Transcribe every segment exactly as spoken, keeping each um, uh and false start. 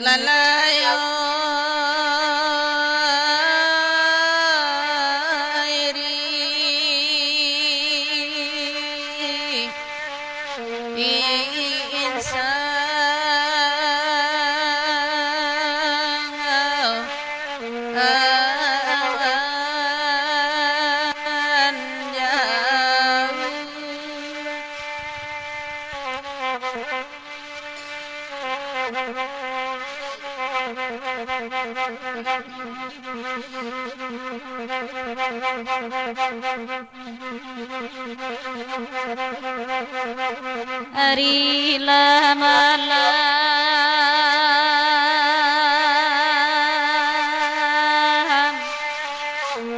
Lalai, oi, ri, insan, awan jauah. Ari lah malam,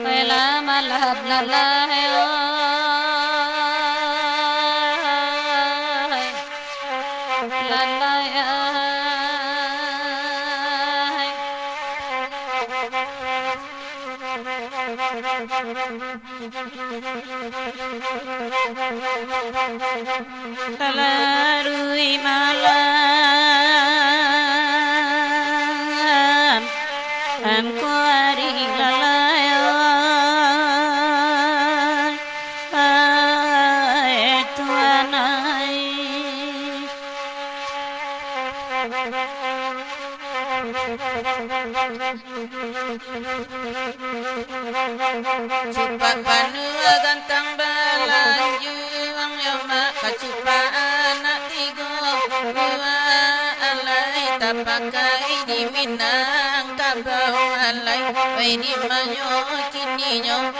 oi lah malam, lalai, oi. Lalai, ai. Talaruih malam, angku ari lalai, ai, Tuhan ai. Cupak panuah gantang balanjuang yo mak, kacupak anak tigo buah alai, tapakai di Minangkabau alai, oi di manyo kininyo,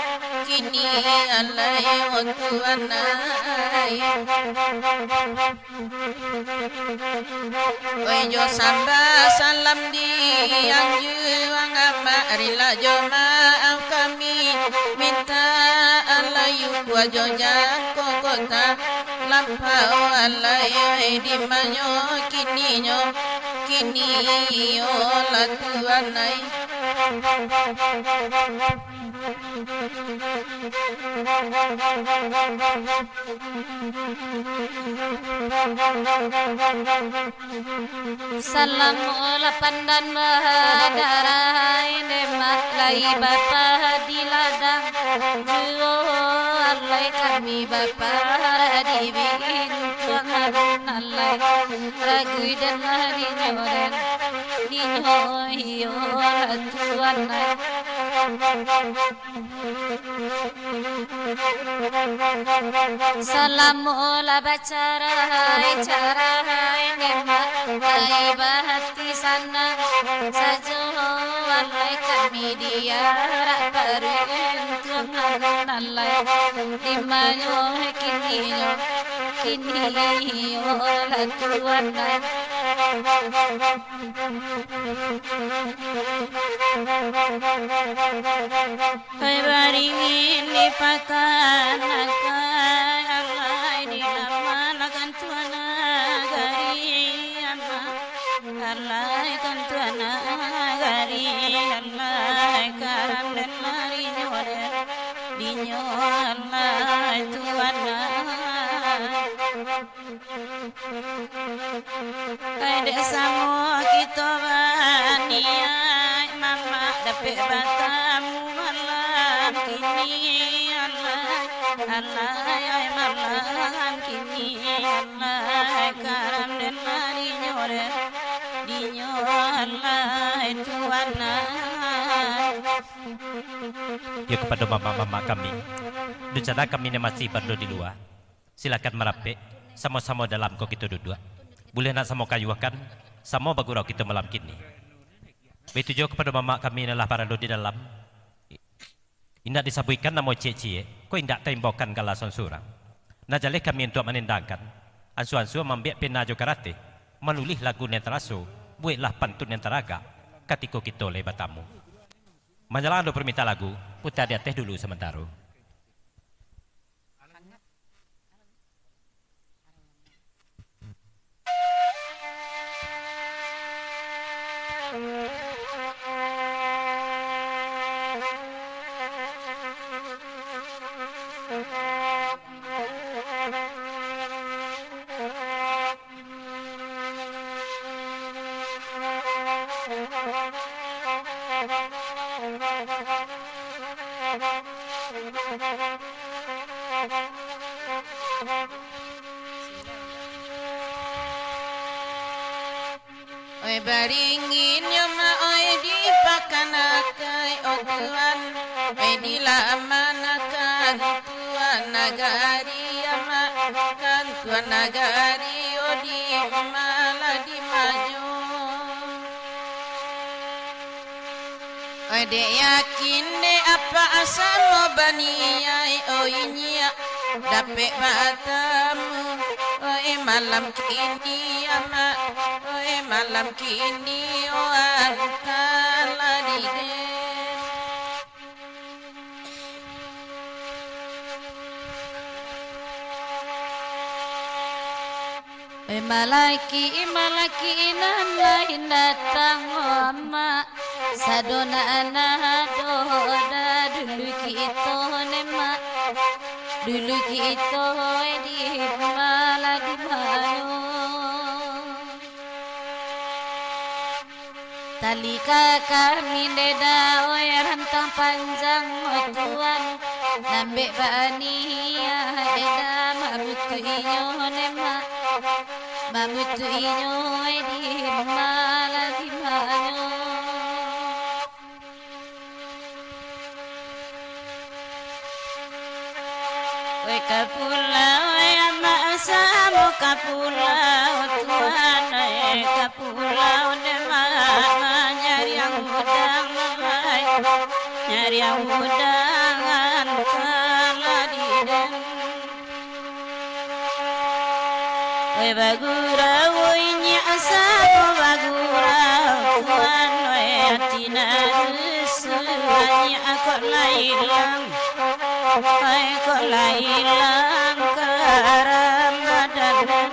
kini alai o Tuhan ai. Oi jo sambah salam di anjuang amak, rila jo maaf kami mintak alai, ukua jo jangko kota lampau alai, di manyo kininyo, kini iyo lah Tuhan ai. Salam lapan dan badarah, demak lai bapa di ladang, juo alai kami bapa di bintuangan alai, ragui dan dinyo den, dinyo iyo lah Tuhan ai. Salamo lah bacarai-carai, demak lai bahati sanang sajo, alai kami diarak paruntuangan alai, di manyo kininyo, kini iyo lah Tuhan ai. Hai baringin di pakan akai, alai di laman lakan tuan nagari, alai kan tuan nagari, alai karam den marinyo den, dinyo alai tuan ai. Ai dek samo kito baniaik, mamak dapek batamu malam kini, alai Alah, ai malam kini, alah, karam den dinyo, dinyo, alah, Tuan, ah. Yo, kapado mamak-mamak kami, dunsanak kami nan masih barado di lua, silakan marapek, samo-samo dalam ko kito duduak. Buliah nak samo kayuakan, samo bagurau kito malam kini. Baitu juo kapado mamak kami nan lah barado di dalam. Indak disabuikan namo ciek-ciek, ko indak taimbaukan gala surang-surang. Nan jaleh kami untuak manindangkan, ansua-ansua maambiak pena jo karateh, manulih lagu nan taraso, buweklah pantun nan taragak, katiko kito lai batamu. Manjalang ado parmintaan lagu, puta di ateh dulu samantaro. Oi, baringin yo, Mak, oi, di pakan akai, o Tuan, oi, di laman akan Tuan nagari, Mak, kan Tuan nagari, o, di malah di manyo. Oi, dek yakin, dek apak samo baniai, oi, nyiak dapek batamu, oi, malam kini, Amak, oi, malam kini, o, antah lah di den. Eh, malaki, malaki nan lain datang, o Amak. Sadonyo nan ado da dulu kito ne, Mak. Dulu kito di malah di mayo. Tali ka kami dek da, oi, rantang panjang, o Tuan, nambek baniah dek da, mamutuihnyo ne, Mak, mamutuihnyo, oi, di malah di manyo. Oi, ka pulau, oi, Amak, samo ka pulau, Tuan, oi, ka pulau, dek Mak, manyariang udang, Mak, manyariang udang, antah lah di den. Oi, bagurau, oi, nyiak samo bagurau, Tuan, oi, ati nan rusuah, nyiak kok lah ilang, oi, kok lah ilang karamadan.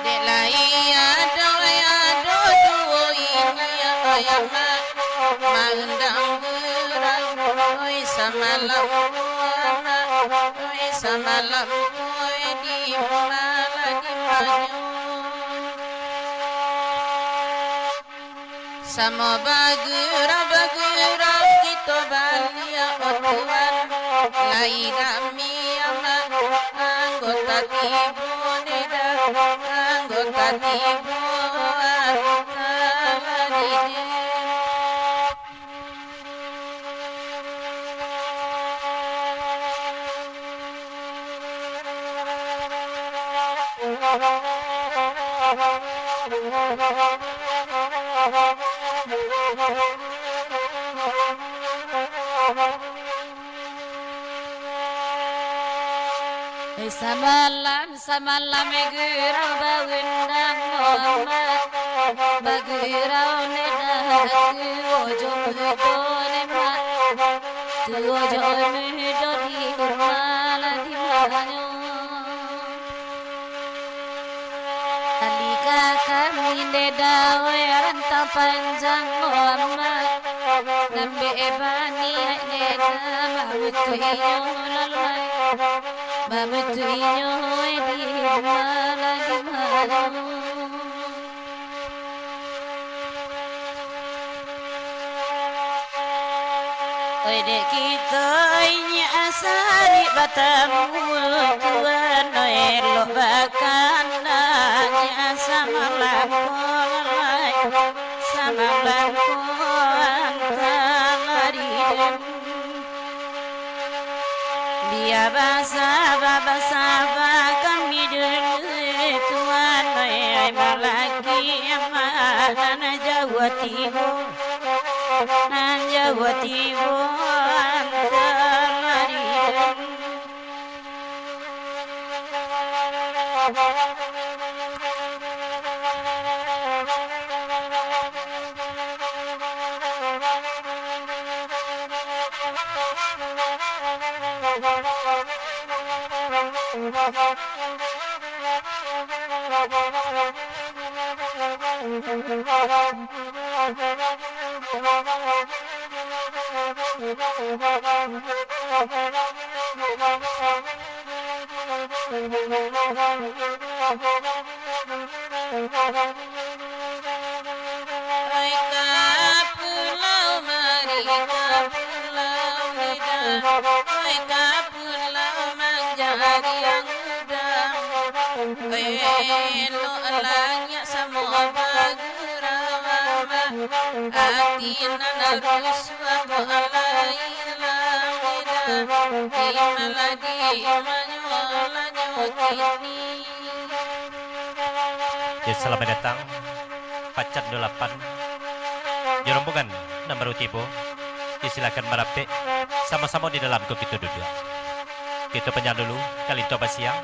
Dek lai ado, ado duo ini, oi Amak, maundang urang, oi, samalam tu, Amak, oi, samalam tu, oi, di malah di manyo. Samo bagurau-bagurau kito baliak, o Tuan, lai rami Amak, anggota tibo dek da, anggota tibo antah lah di den. Eh, samalam, samalam, eh, gurau baundang, o Amak. Bagurau ne da, tuo jo mudo ne, Mak. Tuo jo mudo di malah di manyo. Tali ka kami dek da, oi, rantang panjang, o Amak. Nambek baniah dek da, mamutuihnyo lah lai, mamutuihnyo, oi, di malah di manyo. Oi dek kito inyak sarik batamu, Tuan, oi elok bakana inyak samalangko lai, samalangko antah di den. Bia basaba, basaba kami dulu, Tuan, oi, oi, balaki amak nan jauah tibo, nan jauah tibo antah di den. Oi ka pulau mari, ka pulau lidah, oi ka pulau manjadi angudang. Oi elok langik samo bagurau, ati nan rusuah ko alai ilang lidah, di maladi manyolanyo kini. Ya, selamat datang. Pacan dalapan. Jo rombongan nan baru tibo, disilakan marapek, samo-samo di dalam ko kito duduak. Kito panjang dulu, kalinto basiang.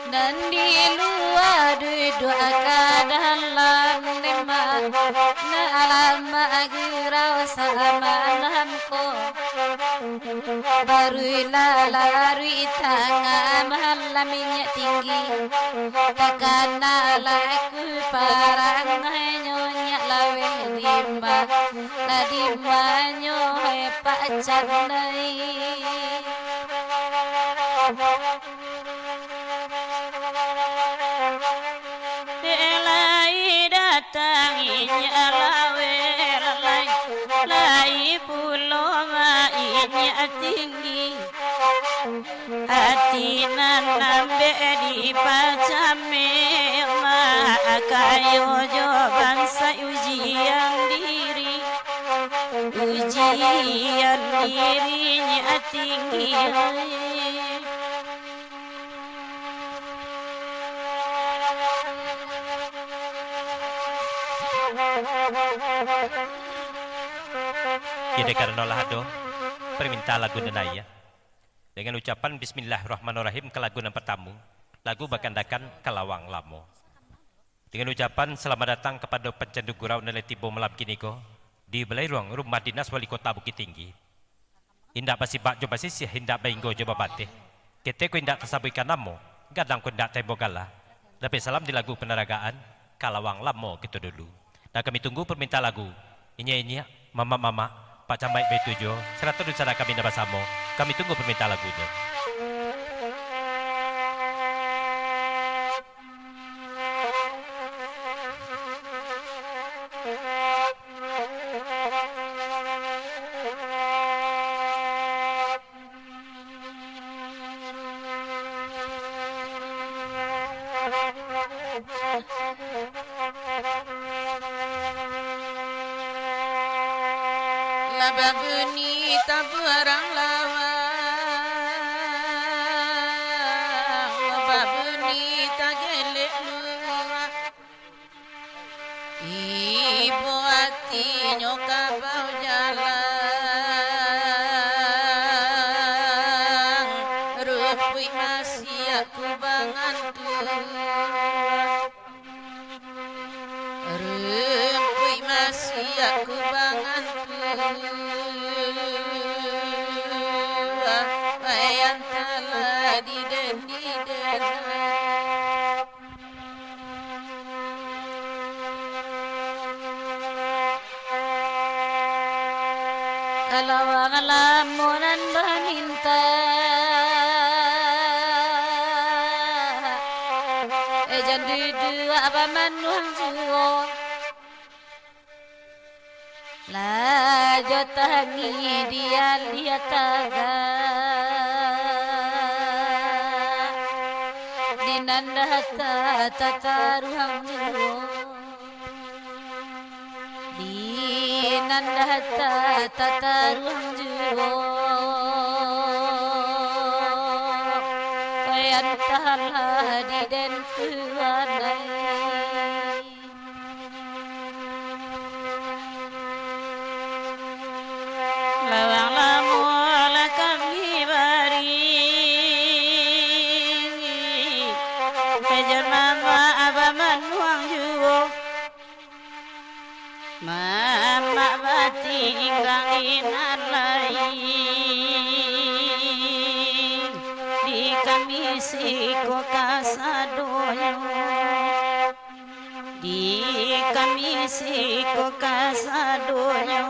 Nan di lua duduak ka dalam, nan alamak gurau samalam ko. Barulah laruik tangah malam inyak tinggi, takana laku parangainyo nyak laweh dima, lah dimanyo hai pacan lai. Dek lai datang inyak laweh lai, lai pulo ma inyak tinggi. Ati nan ambek dipacameh ma, kayo jo bansa ujian diri. Ujian diri nyak tinggi. Jadi, karano lah ado permintaan lagu nan ayah, dengan ucapan Bismillahirrahmanirrahim ka lagu nan partamo, lagu bakandakan Kalawang Lamo. Dengan ucapan selamat datang kapado pancandu gurau nan lai tibo malam kiniko di balai ruang Rumah Dinas Wali Kota Bukittinggi. Indak basibak jo basisiah, indak bainggo jo babateh. Ketek ko indak tasabuikan namo, gadang ko indak taimbo gala. Dapek salam di lagu panaragaan, Kalawang Lamo kito dulu. Nan kami tunggu parmintaan lagu, inyiak-inyiak, mamak-mamak, Pak Camaik baitu juo, sarato dunsanak kami nan basamo, kami tunggu parmintaan lagunyo. Lah babunyi tabuarang lawang, lah babunyi tagelek luak. Ibo atinyo kabau jalang, rumpuik masiak kubangan tuah. Rumpuik masiak kubangan tuah, payah talah di den, di den. Kalawang lamo nan baminta, eh, jan duduak bamanuang juo. Lah jo tangih di aliah tagak, di nan data tataruang juo, di nan data tataruang juo, antahlah di den tuan ai. Lawang lamo lah kami bari, pajan mamak abah manuang juo, mamak batinggang inan lai, di kami siko kasadonyo. Di kami siko kasadonyo,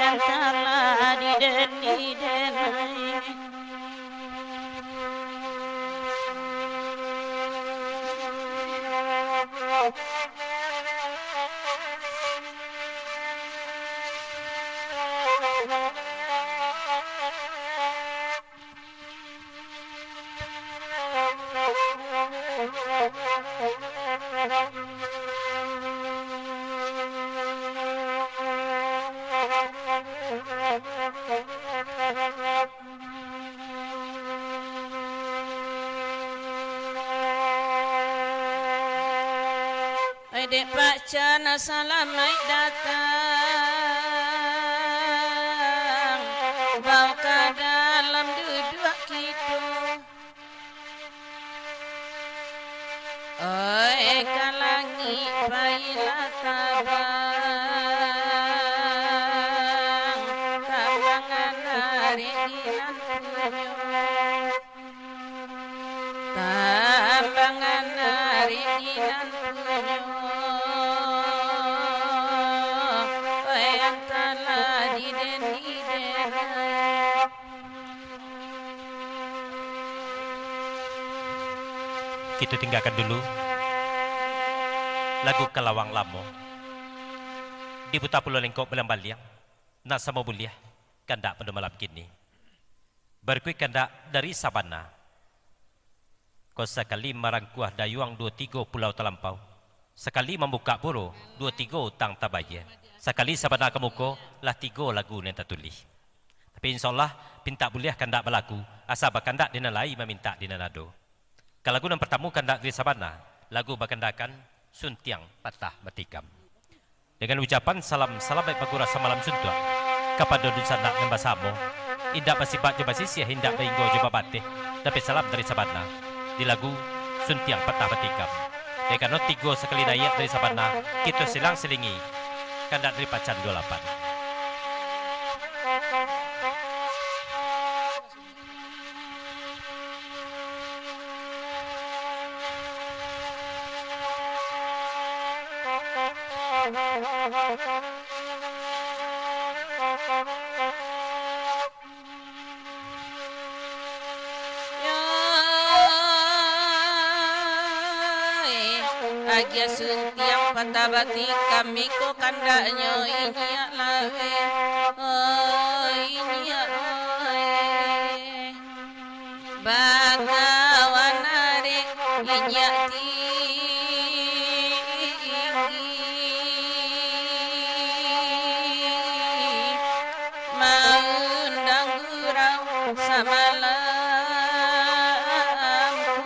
antahlah di den, di den ai. Ai dek Pak Chan, salamaik datang, bao ka dalam duduak kito. Oi, ka langik pailah tabang, tambangan ari di nan punyo. Tambangan ari di nan punyo, oi, antahlah di den, di den ai. Kito tinggakan dulu lagu Kalawang Lamo. Diputa pulo lengkok baliang-baliang, nan samo buliah kandak pado malam kini. Barikuik kandak dari Sabana. Ko sakali marangkuah dayuang duo tigo pulau talampau, sakali mambukak puro duo tigo utang tabayia, sakali Sabana ka muko lah tigo lagu nan tatulih. Tapi insya Allah, pintak buliah kandak balaku, asa bakandak di nan lai mamintak di nan ado. Ka lagu nan partamo kandak dari Sabana, lagu bakandakan Suntiang Patah Batikam. Dengan ucapan salam salamaik bagura samalam suntuak kapado dunsanak nan basamo, indak basipak jo basisiah, indak bainggo jo babateh, tapi salam dari Sabana, di lagu Suntiang Patah Batikam. Dek karano tigo sakali naiak dari Sabana, kito silang silingi, kandak dari Pacan duo lapan. Agiah suntiang patah batikam, iko kandaknyo inyiak laweh, oh, inyiak laweh. Bakawan arek inyiak tinggi, maundang gurau samalam ko.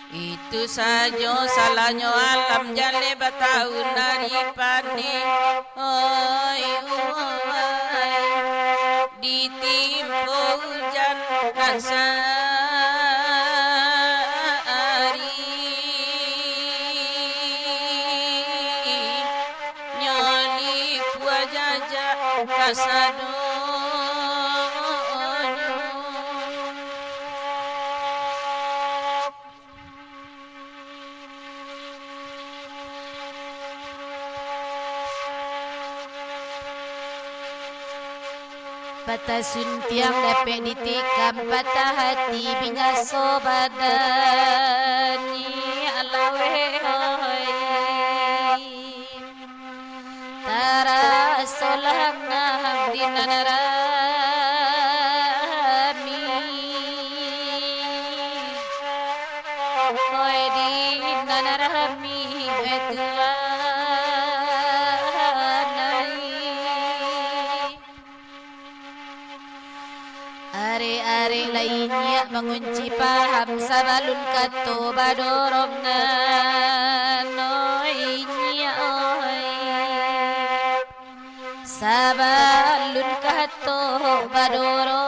Itu sajo salahnyo alam jaleh batahun ari paneh. Oi, uwai, ditimpo ujan nan sahari. Nyo lipuah jajak kasadonyo. Patah suntiang dapek ditikam, patah hati binaso badan, nyiak laweh oi. Taraso langah di nan rami, oi di nan rami, oi Tuhan ai. Arek-arek lai nyiak mangunci paham, sabalun kato badorongan, oi nyiak oi. Sabalun kato badorongan,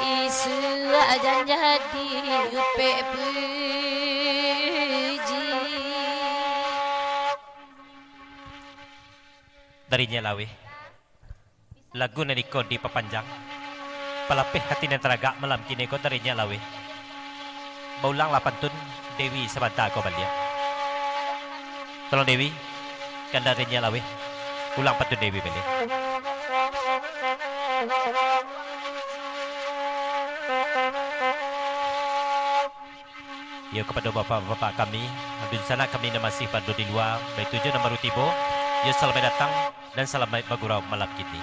isuak jan jadi upek puji. Dari nyiak laweh. Lagu nan iko dipapanjang, palapeh hati nan taragak malam kini ko dari nyiak laweh. Baulanglah pantun Dewi sabanta ko baliak. Tolong Dewi, kandak dari nyiak laweh, ulang pantun Dewi baliak. Iyo, kapado bapak-bapak kami, dunsanak kami nan masih barado di lua, baitu juo nan baru tibo, iyo, salamaik datang dan salamaik bagurau malam kini.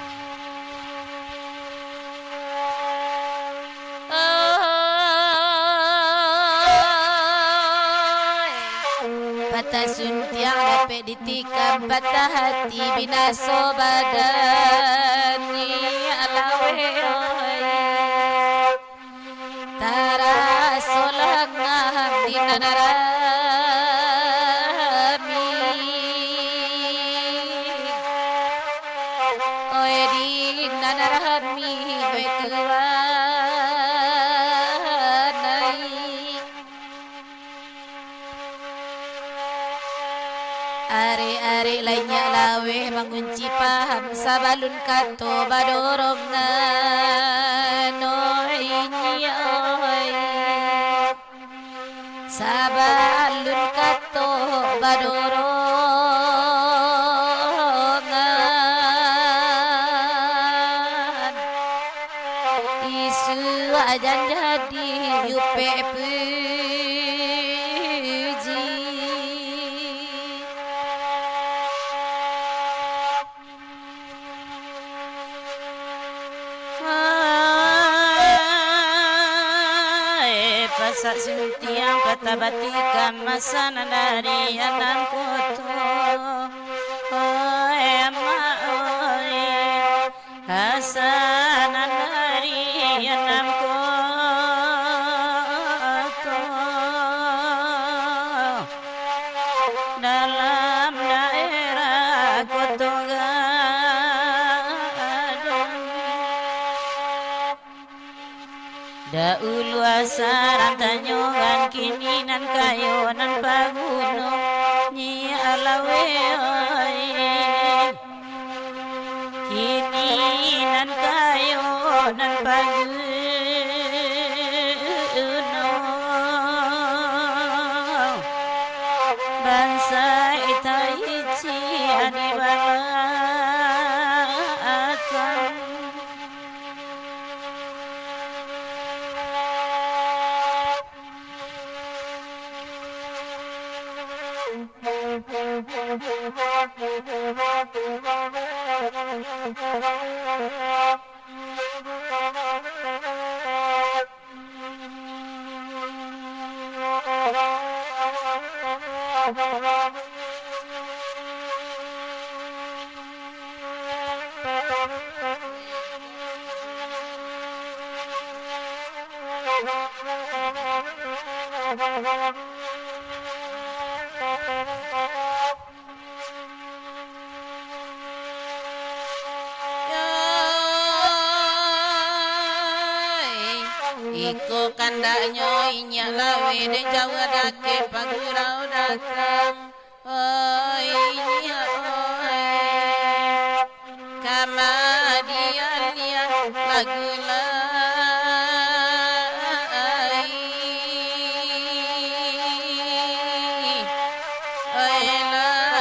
Patah suntiang dapek ditikam, patah hati binaso badan, nyiak laweh oi. Taraso langah di nan rami, oi di nan rami, oi Tuhan ai. Arek-arek lai nyiak laweh mangunci paham, sabalun kato badorongan, oi nyiak oi. Sabalun kato badorongan, isuak jan jadi upek puji. Hai, pasak suntiang patah batikam, masa nan dari anam koto. Hai, amak oi, asa nan dari anam koto, dalam daerah Koto Gadang. Daulu asa nan tanyoan, kini nan kayo nan paguno, nyiak laweh oi. Kini nan kayo nan paguno, bansaik taicik di balakang. Iko kandaknyo inyak laweh, dek jauah dakek pagurau datang. Oi, inyak oi, kamadian liang lagu lai. Oi, lah.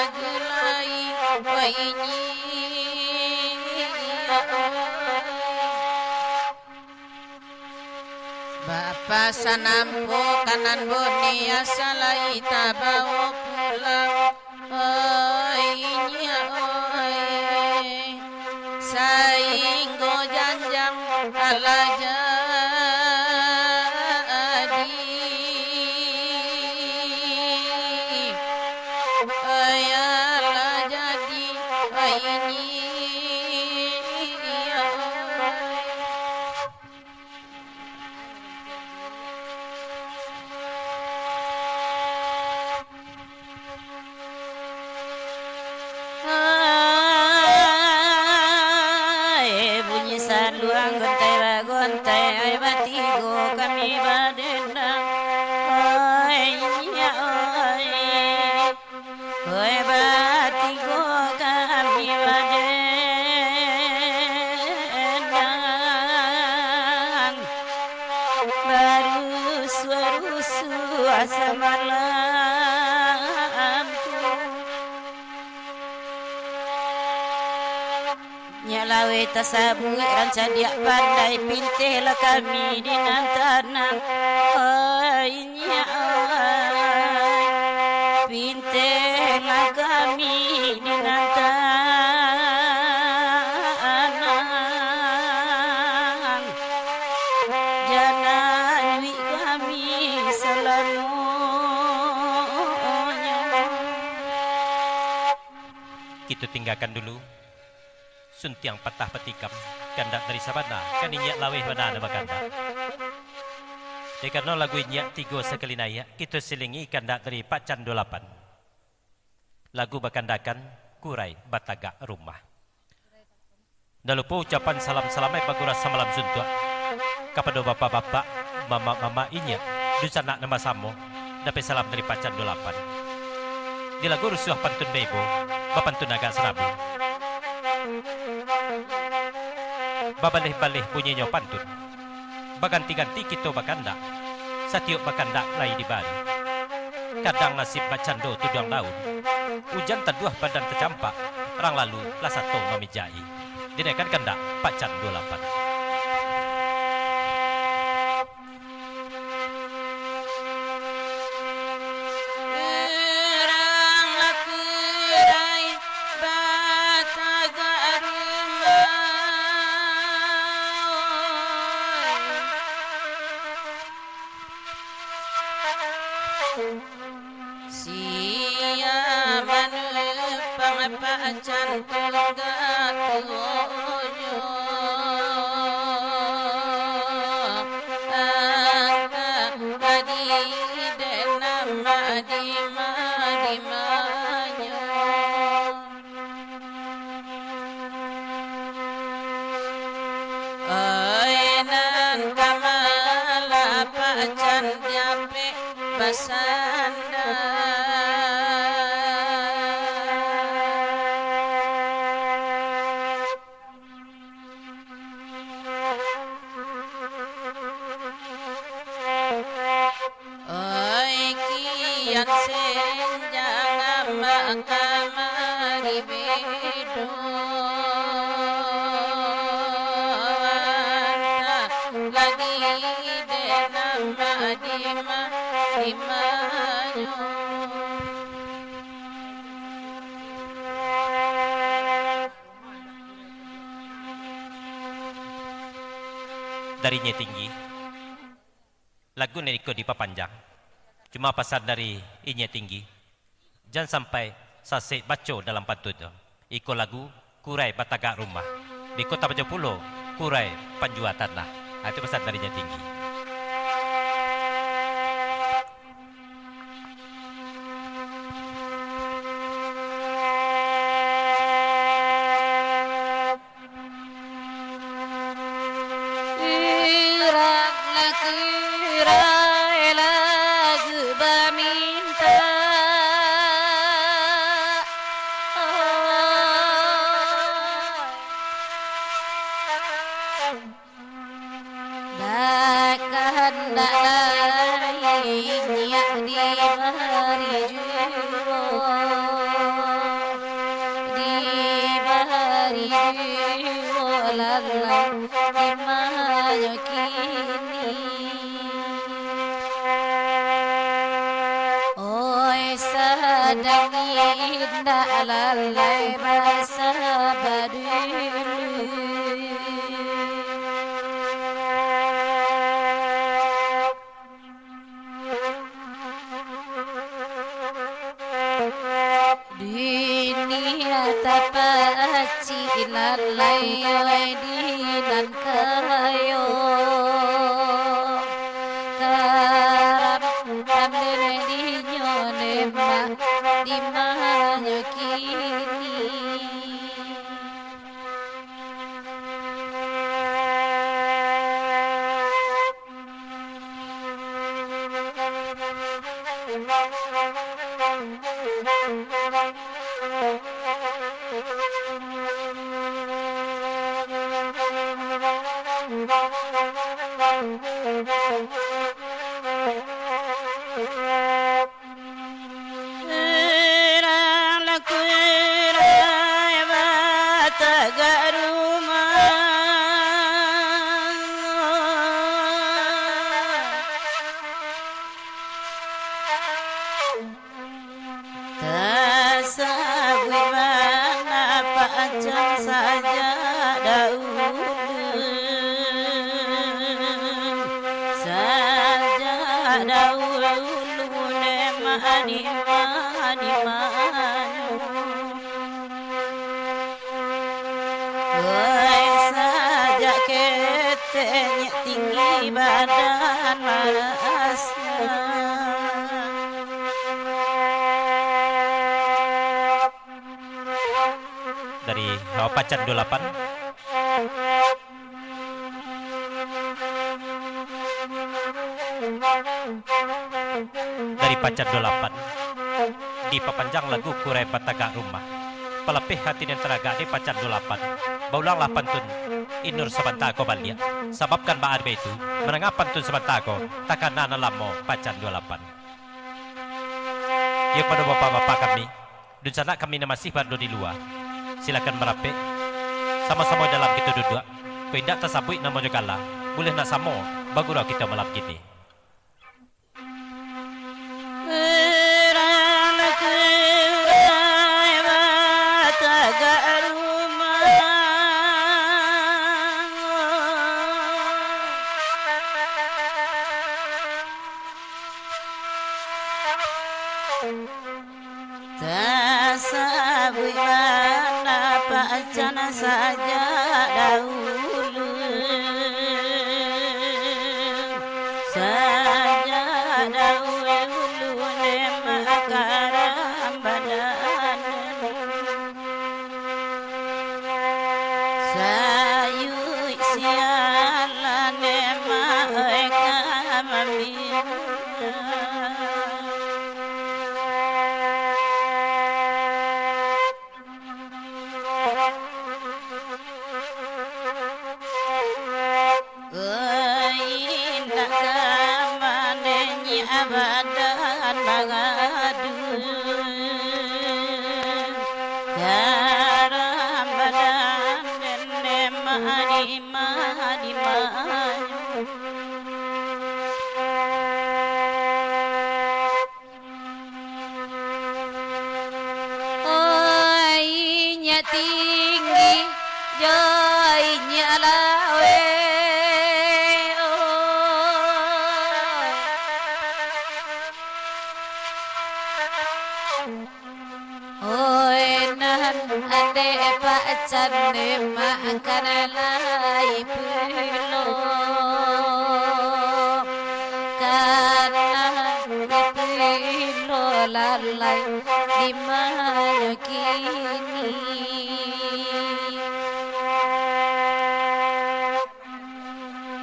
Pasan ampo kanan bone, asalai tabawo pulang. Oi, nyiak, oi. Sainggo janjang alah jadi. Oi, alah jadi. Oi, nyiak, oi. Ai, bunyi saluang gontai bagontai, ai, batigo kami badendang. Ai, nyiak, ai. Oi, batigo kami badendang, barusuah-rusuah samalam tu. Nyiak laweh tasabuik, rancak diak pandai, pintehlah kami di nan tanang. Oi, nyiak, oi, pintehlah kami di nan tanang. Jangan iduik kami salamonyo. Kito tinggakan dulu. Suntiang patah patikam, kandak dari sabana, kan inyiak laweh bana nan bakandak. Dek karano lagu inyiak tigo sakali naiak, kito silingi kandak dari Pak Cando Lapan. Lagu bakandakan Kurai Batagak Rumah. Ndak lupo ucapan salam salamaik bagurah samalam suntuak. Kapado bapak-bapak, mamak-mamak inyiak, dunsanak nan basamo, dapek salam dari Pak Cando Lapan. Di lagu rusuah pantun baibo, bapantun agak sarabu. Babaleh-baleh bunyinyo pantun, baganti-ganti kito bakandak, satiok bakandak lai dibari. Kadang nasib bakcando tuduang daun, ujan taduah badan tacampak, rang lalu lah sato mamijak-i. Dinaikan kandak Pak Cando Lapan. Urang laku rai batagak rumah. Sia manupang pacan tunggak tuo nyo, angka badi dek nama dima-dimanyo. Oi, nan ka malapak can diapek basandar. Oi, kian senjang amak kamari bedo, antah lagi dek nama dima-dimanyo. Dari Inyiak Tinggi. Lagu nan iko dipapanjang. Cuma pasan dari Inyiak Tinggi, jan sampai sasek baco dalam pantun tu. Iko lagu Kurai Batagak Rumah. Di kota Pajo pulo, Kurai Panjua Tanah. Ah, itu pasan dari Inyiak Tinggi. Urang kirai lagu bamintak. Bakahandak lai nyiak dibari juo, dibari juo lalang, dimanyo kini. Sadang indak lalai basa badulu. Dunia tapacik lalai, oi, di nan kayo. Karam ambil dinyo lemak, di manyo kini. Urang lah kurai batagak rumah. Tasabuik bana pacan sajak daulu. Sajak daulu, dek mani, mani, mani. Woi, sajak ketek nyo tinggi badan marasa. Dari, oh, Pacan duo lapan. Dari Pacan duo lapan, dipapanjang lagu Kurai Batagak Rumah. Palapeh hati nan taragak di Pacan duo lapan, baulanglah pantun Inur sabanta ko baliak. Sababkan baa baitu, mandanga pantun sabanta ko, takana nan lamo Pacan duo lapan. Iyo pado bapak-bapak kami, dunsanak kami nan masih barado di lua, silakan marapek. Samo-samo dalam kito duduak, kok indak tasabuik namonyo gala, buliah nak samo bagurau kito malam kini. Urang lah kurai batagak rumah. Tasabuik bana pacan sajak daulu. Sajak daulu dek makaram badan. Sayuik sialan dek mak oi kami. Oi, indak ka manenyi abadan mangadu. Karam badan nenek mani, mani, mani. Oi, inyak tinggi, jo inyak laweh, oi. Oi, nan andek pacan demak kan lai pulo, kan lai pulo lalai di manyo kini.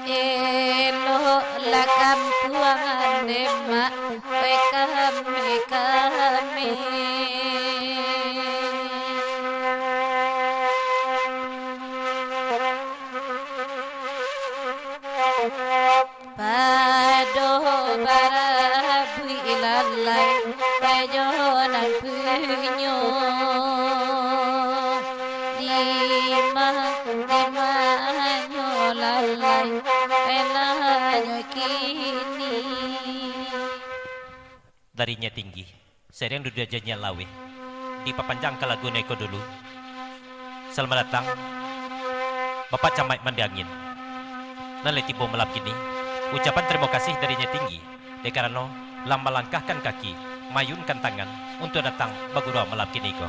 Eloklah kampuang demak, oi kami, kami. Pado barabuik lalai, oi jo nan punyo. Dima, dimanyo lalai, oi nanyo kini. Dari Inyak Tinggi. Sariang duduak janjian laweh, dipapanjangkan lagu nan iko dulu. Salamaik datang, Bapak Camaik Mande Angin. Nan lai tibo malam kini, ucapan tarimo kasih dari nan tinggi, dek karano lah malangkahkan kaki, maayunkan tangan, untuak datang bagurau malam kini ko.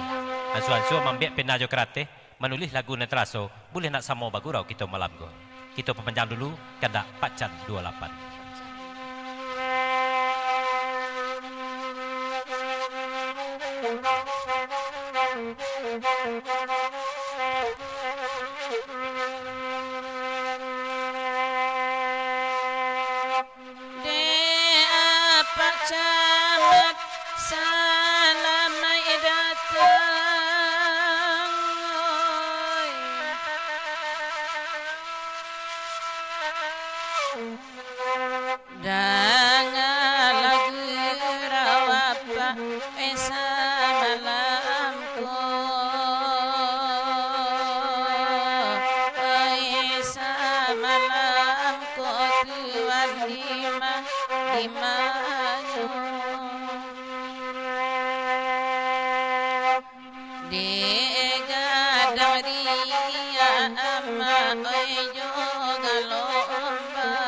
Ansua-ansua maambiak pena jo karateh, manulih lagu nan taraso, buliah nak samo bagurau kito malam ko. Kito papanjang dulu, kandak Pakcan duo lapan. Dek Apak Camat, salamaik datang, oi. Dangalah gurau Apak, eh, samalam ko, eh, samalam ko tuan di ma-, di manyo. Dek gadang riak amak, oi, jo galombang.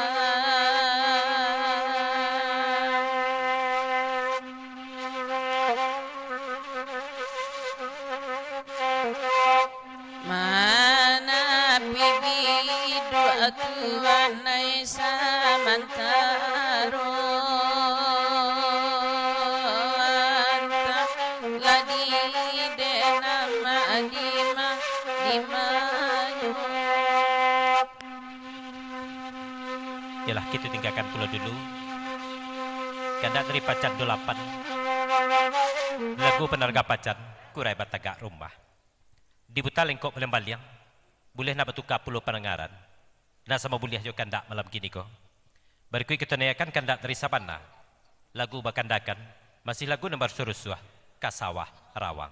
Manapi biduak tuan ai samantaro, antah lah di den amak di ma-, di manyo. Yolah, kito tinggakan pulo dulu. Kandak dari Pakcan duo lapan. Lagu Panarga Pakcan, Kurai Batagak Rumah. Diputa lengkok baliang-baliang, buliah nak batuka pulo pandangaran, nak samo buliah jo kandak malam kini ko. Barikuik kito naiakan kandak dari sabana, lagu bakandakan, masih lagu nan basurusuah, Ka Sawah Rawang.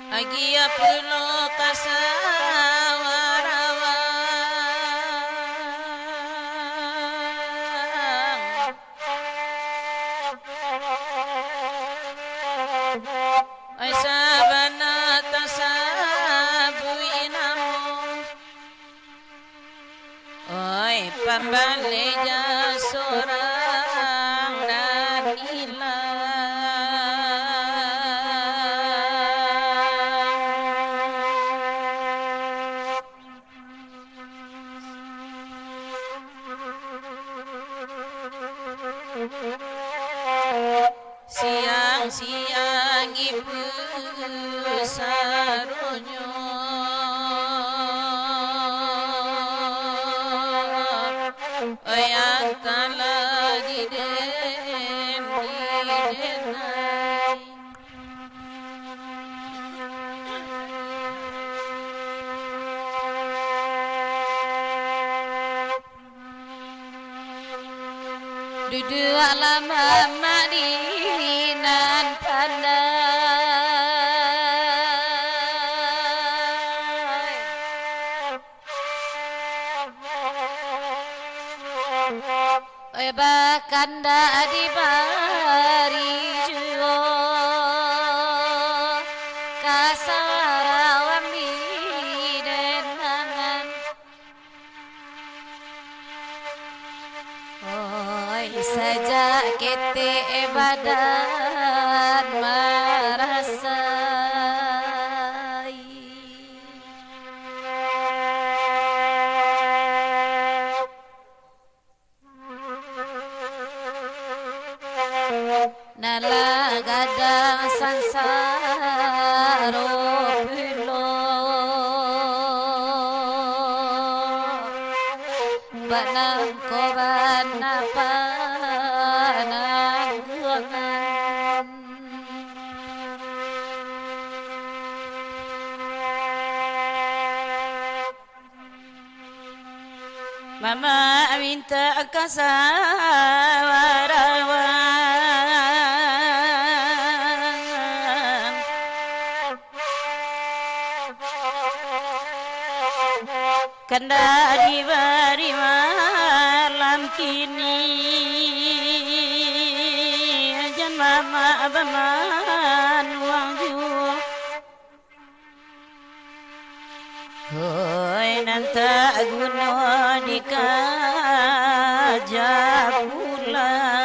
Agiah pulo ka Sawah Rawang. Ai sabana tasabuik namo. Oi, pambaleja sorang nan ilang. Siang-siang ibu saronyo, oi, antahlah di den, di den ai. Duduaklah mamak di nan pandai. Eh, bakandak dibari juo ka Sawah Rawang di den angan. Oi, sajak ketek badan marasai. Panangkoban panangguangan. Mamak mintak ka sawah rawang. Kandak dibari malam kini, jan mamak bamanuang juo. Hoi, nan tak guno dikaja pulang.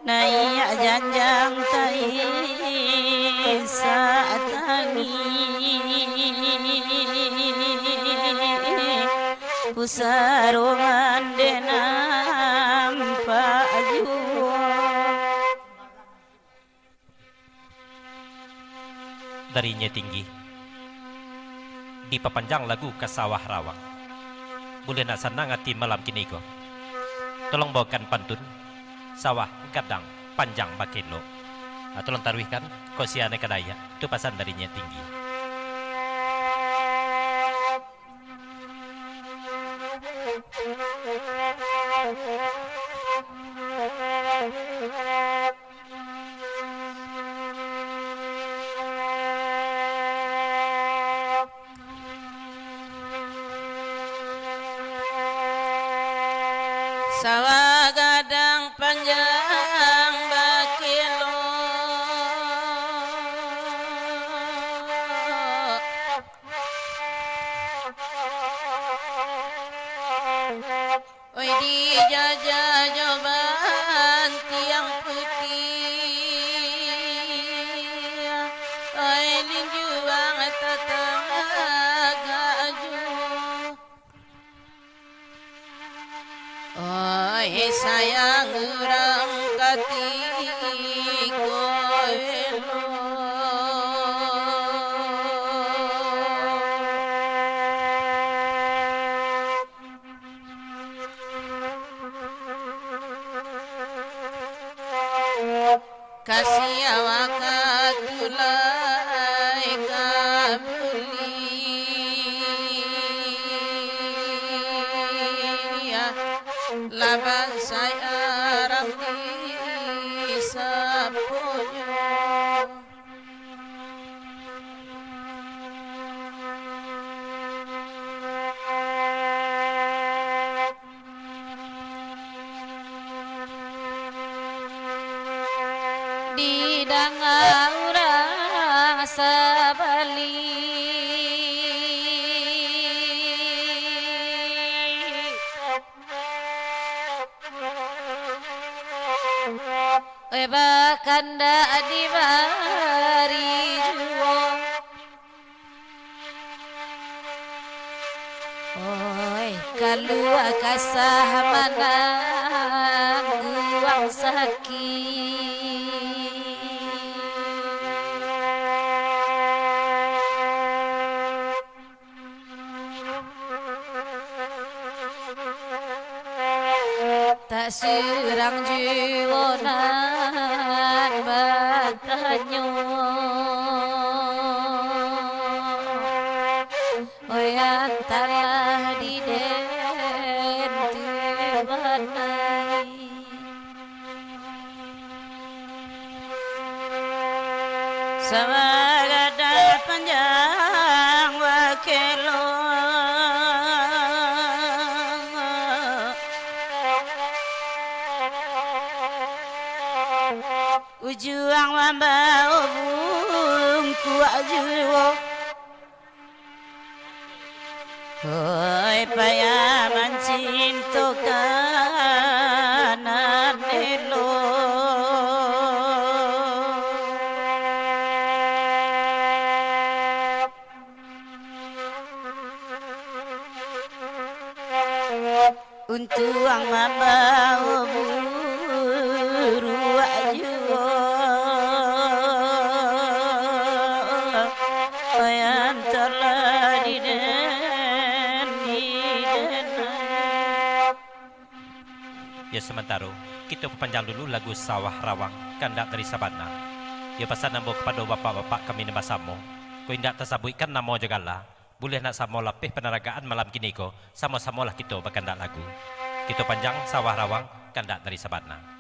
Naiak janjang taisak tangih, pusaro mandeh nampak juo. Dari Nyiak Tinggi, dipapanjang lagu ka sawah rawang. Buliah nak sanang ati malam kini ko. Tolong bawakan pantun, sawah gadang panjang bakelok. Ah, tolong taruihkan, kok sia nan ka Dayak. Tu pasan dari Nyiak Tinggi. Sawah gadang panjang bakelok. Oi, dijajah jo bantiang putiah, oi, linjuang tatagak juo. Oi, sayang urang katiko elok. Kasiah wakatu lai ka buliah, laban sayang di saponyo. Didanga urang sabali, oi, bakandak dibari juo. Oi, kalua kasah manangguang sakik. Tak surang juo nan batanyo, oi, antahlah di den tu banai. Sawah gadang panjang bakelok, ujuang mambao bungkuak juo. Hoi, payah mancintokan nan elok. Untuang mambao buru Yo, samantaro, kito papanjang dulu lagu Sawah Rawang, kandak dari Sabana. Yo, pasan ambo kapado bapak-bapak kami nan basamo, kok indak tasabuikkan namo jo gala, buliah nak samo lapeh panaragaan malam kiniko, samo-samolah kito bakandak lagu. Kito panjang Sawah Rawang, kandak dari Sabana.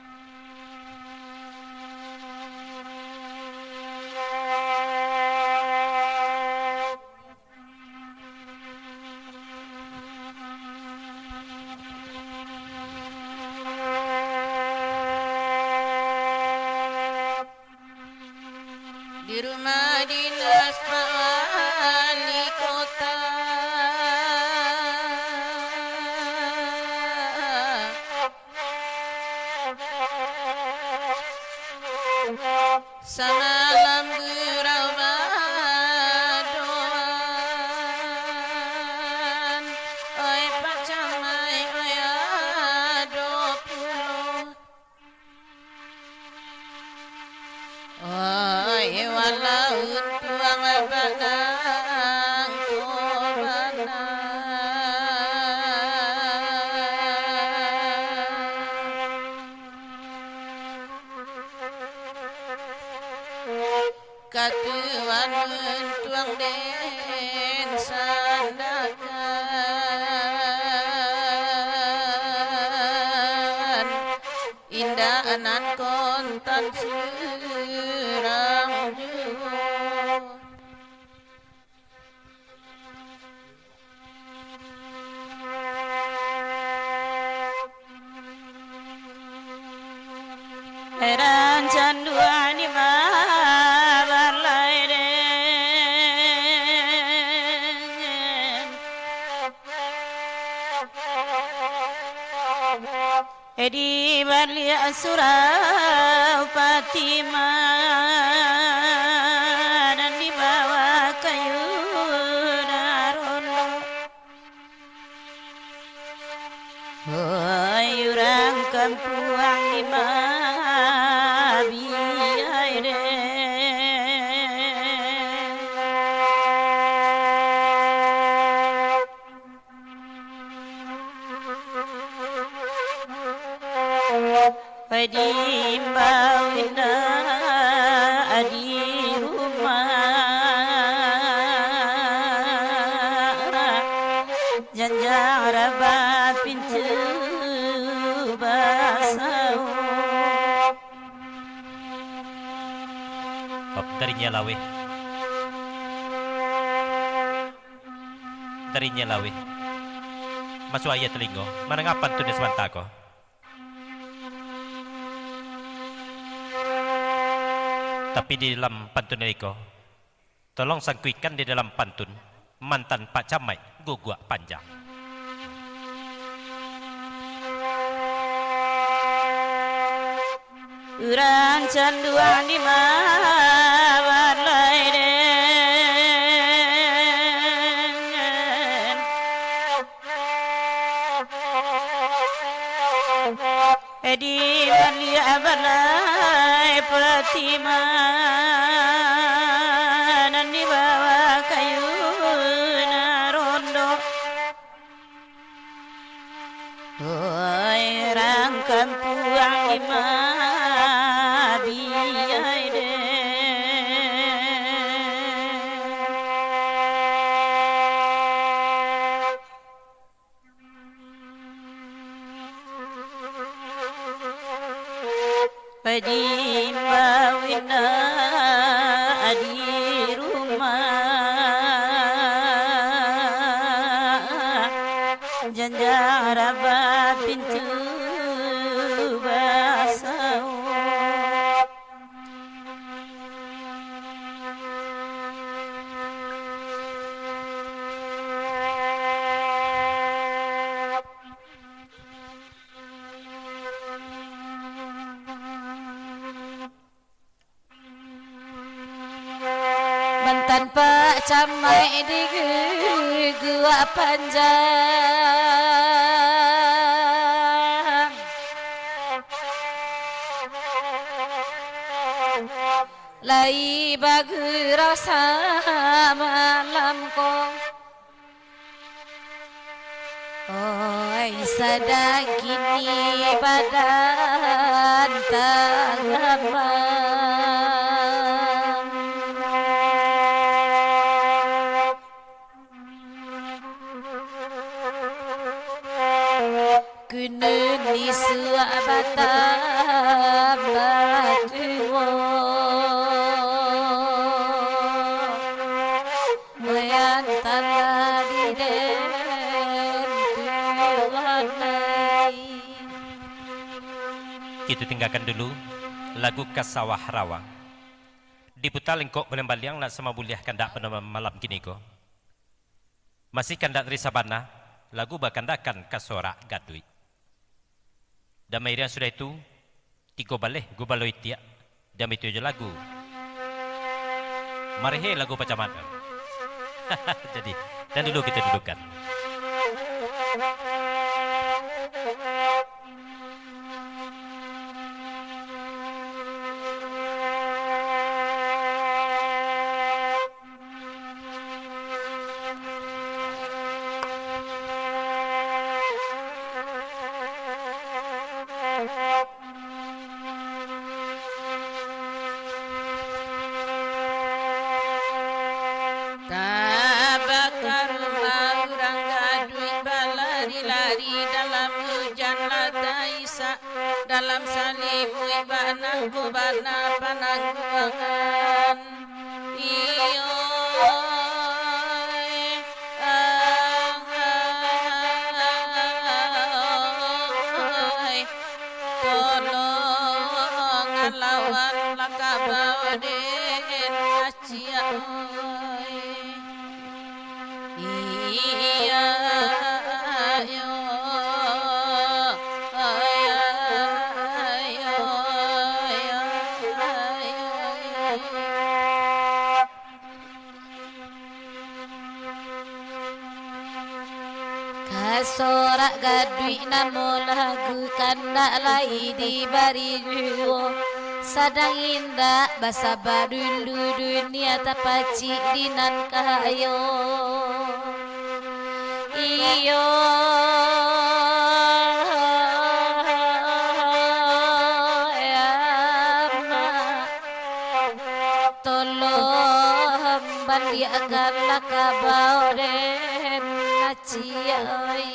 Di rumah dinas Pak Wali Kota. Samalam gurau badoan, oi Pak Camai, oi ado pulo. Oi, walau untuang banang ko bana. Katuan untuang den sandakan, indak nan kontan surang juo. Heran canduang di mabalai den. Di baliak surau Fatimah, nan di bawah kayu darondo. Oi, urang kampuang di mabiai den. Diimbau indak di rumah, janjang rabah pintu basauak. Op, dari nyo laweh. Dari nyo laweh. Masuak aia talingo, mandanga pantun di samanta ko. Tapi di dalam pantun iko, tolong sangkuikan di dalam pantun, mantan Pak Camat guguak panjang. Urang canduang di mabalai den. Di baliak balai Fatimah, nan di bawah kayu darondo. Oi, rang kampuang di mabiai den. Diimbau indak di rumah, janjang rabah pintu basauak. Mantan Pak Camat diguguak panjang, lai bagurau samalam ko. Oi, sadang kini badan tagamang. Kunun isuak batambah tuo, mayantalah di den Tuhan ai. Kito tinggakan dulu lagu Ka Sawah Rawa. Diputa lengkok baliang-baliang nak sama buliah kandak pado malam kini ko. Masih kandak tari sabana, lagu bakandakan Ka Sorak Gaduik. Dan mairiang sudah itu, tigo baleh gubalo itiak, dan baitu jo lagu. Marehe lagu pacamat. Jadi, dan dulu kito dudukan. Tabakar urang gaduik balari-lari dalam ujan lah taisak, dalam salimuik banangko bana panangguangan. Iyo, ai, tolong lawan lah kabau den. Ciak oi. Iya, ayo, ayo, ayo, ayo. Ka Sorak Gaduik namo lagu, kandak lai dibari juo. Sadang indak basaba dulu, dunia tapacik di nan kayo. Iyo, ya, Mak. Tolong baliakkanlah kabau den, Aci ai.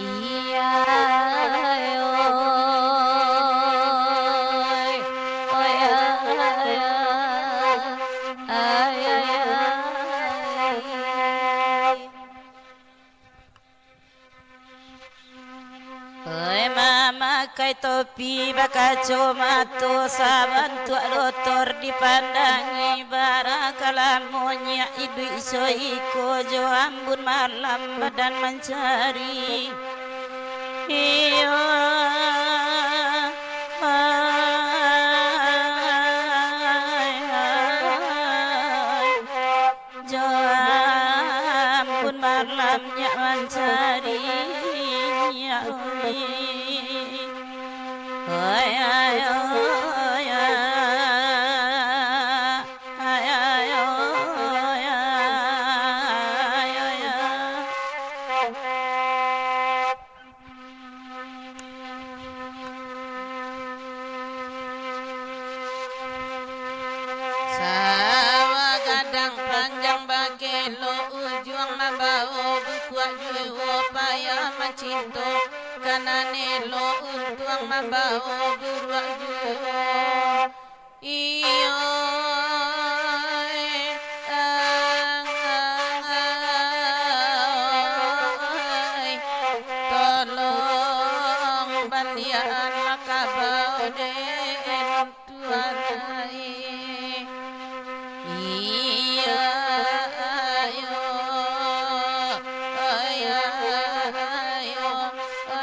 Iya, oi, oi, ay, ay, ay, ay. Oi, mamakai topi bakacomato, sabantuak dotor dipandangi, bara ka lamo nyiak iduik soiko jo ambun malam badan mancari. Iyo, ai, ai. Jo ampun malam nyiak mancari nyiak, oi. Oi, ai, oi, ai. Ai, ai, oi, ai, oi, ai. Sawah gadang panjang bakelok, ujuang mambawo bukuak juo, payah mancinto ka nan elok, untuang mambawo buruak juo. Iyo, ai, tolong baliakkanlah kabau den, Tuan ai. Iyo, ayo, ayo, ayo, ayo, ayo.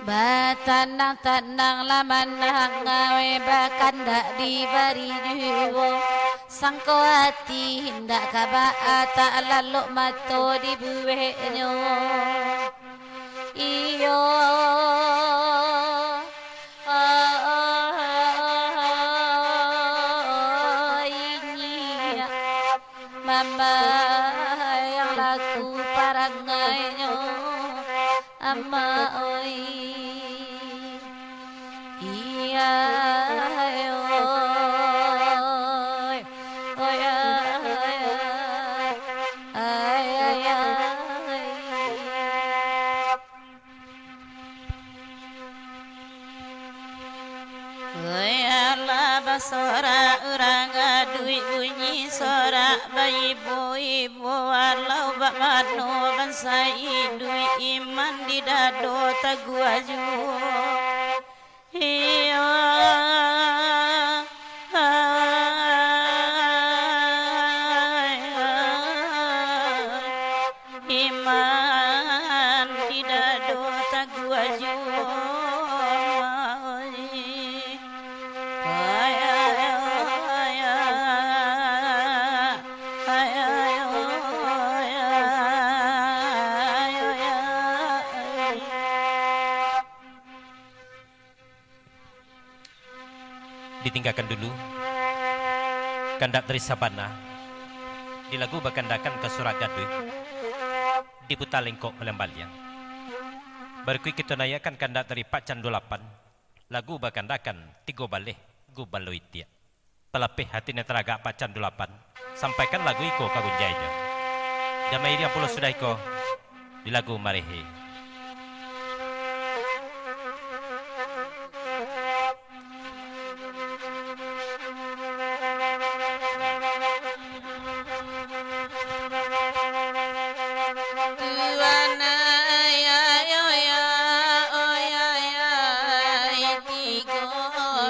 Batanang-tananglah manangawai, bakandak dibari juo. Sangko ati indak ka baa, tak lalok mato dibueknyo. Iyo, inyiak mambayang laku parangainyo, Amak oi. Iya, oi, oi, oi, oi, oi, oi. Oi, alah basorak urang aduik, bunyi sorak baibo-ibo, walau bak mano bansa iduik, iman di dado taguah juo. Iyo, iman di dado taguah juo. Ditinggakan dulu kandak dari sabana di lagu bakandakan ka surak gaduik, diputa lengkok baliang-baliang. Barikuik kito naiakkan kandak dari Pak Candulapan, lagu bakandakan Tigo Baleh Gubalo Itiak. Palapeh hati nan taragak Pak Candulapan, sampaikan lagu iko ka gunjainyo. Damai iriang pulo sudah iko di lagu Marehe. Tuan ai, ai, oi, ai, oi, ai, ai, tigo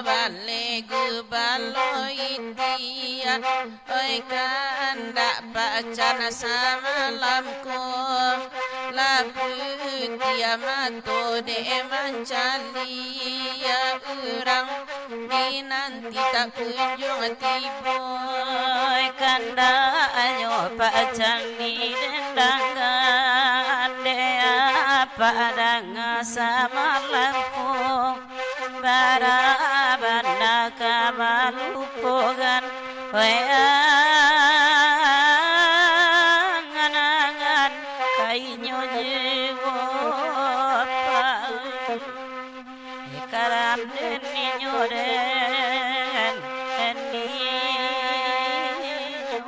baleh gubalo itiak, oi, kandak pacan samalam ko, lah putiah mato dek mancaliak urang. Dinanti tak kunjuang tibo, kandaknyo pacan didendangkan, dek apak danga samalam ko, bara bana ka malupokan, weh, angan-angan ka inyo juo, Pak. Karam den inyo den, den inyo.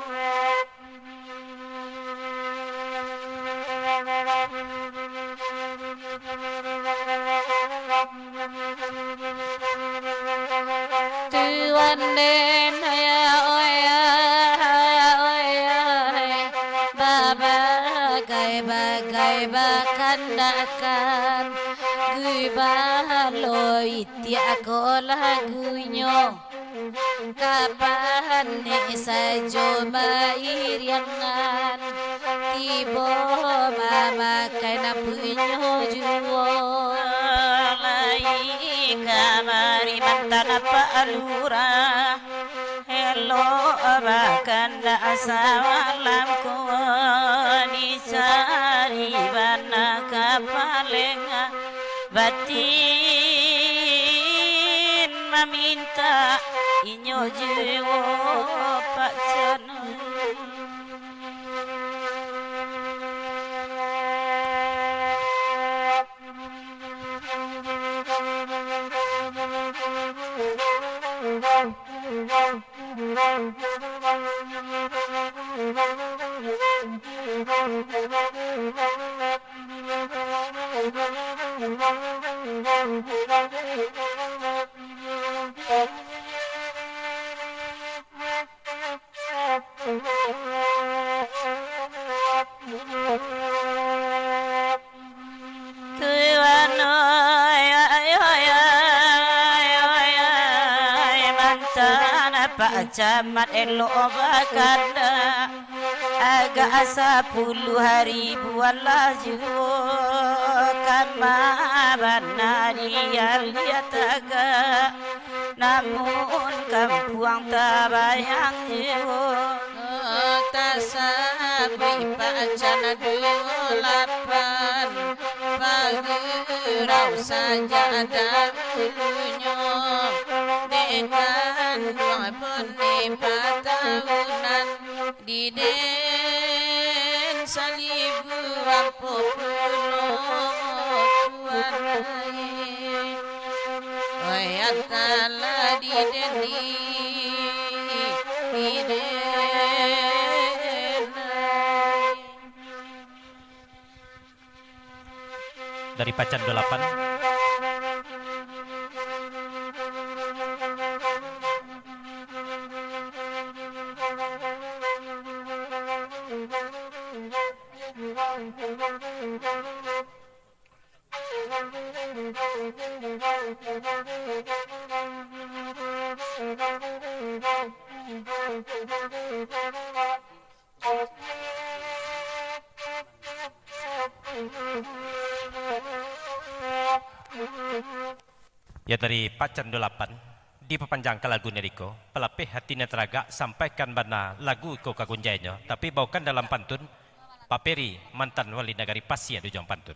Tuan den, ya, oh, ya, oh, ya, babagai-bagai bakandakan, gubalo itiak ko lagunyo, ka panek sajo mairiangan, tibo mamakai nan punyo juo. Lai kamari mantan Pak Lurah, elok bakandak samalam ko, dicari bana ka paleng, batin mamintak inyo juo, Pak Cano. Tuan oi, oi, oi, oi, oi, oi, mantan Pak Camat elok bakandak, agak sapuluah ribuan lah juo, Kama bana di alia tagak, namun kampuang tabayang jiwa. Tasabuik pacan duo lapan, pagurau sajak dahulunyo, dek kanduang pun di patahunan. Di den salibu ampo pulo tuan ai. Oi, antalah di den di, di den ai. Dari Pacan Dolapan. Ya, dari Pacan Dolapan, dipapanjangkan lagu nyo iko, palapeh hati nan taragak, sampaikan bana lagu iko ka gunjainyo, tapi baokan dalam pantun, Pak Peri, mantan wali nagari Pasia Dujuang Pantun.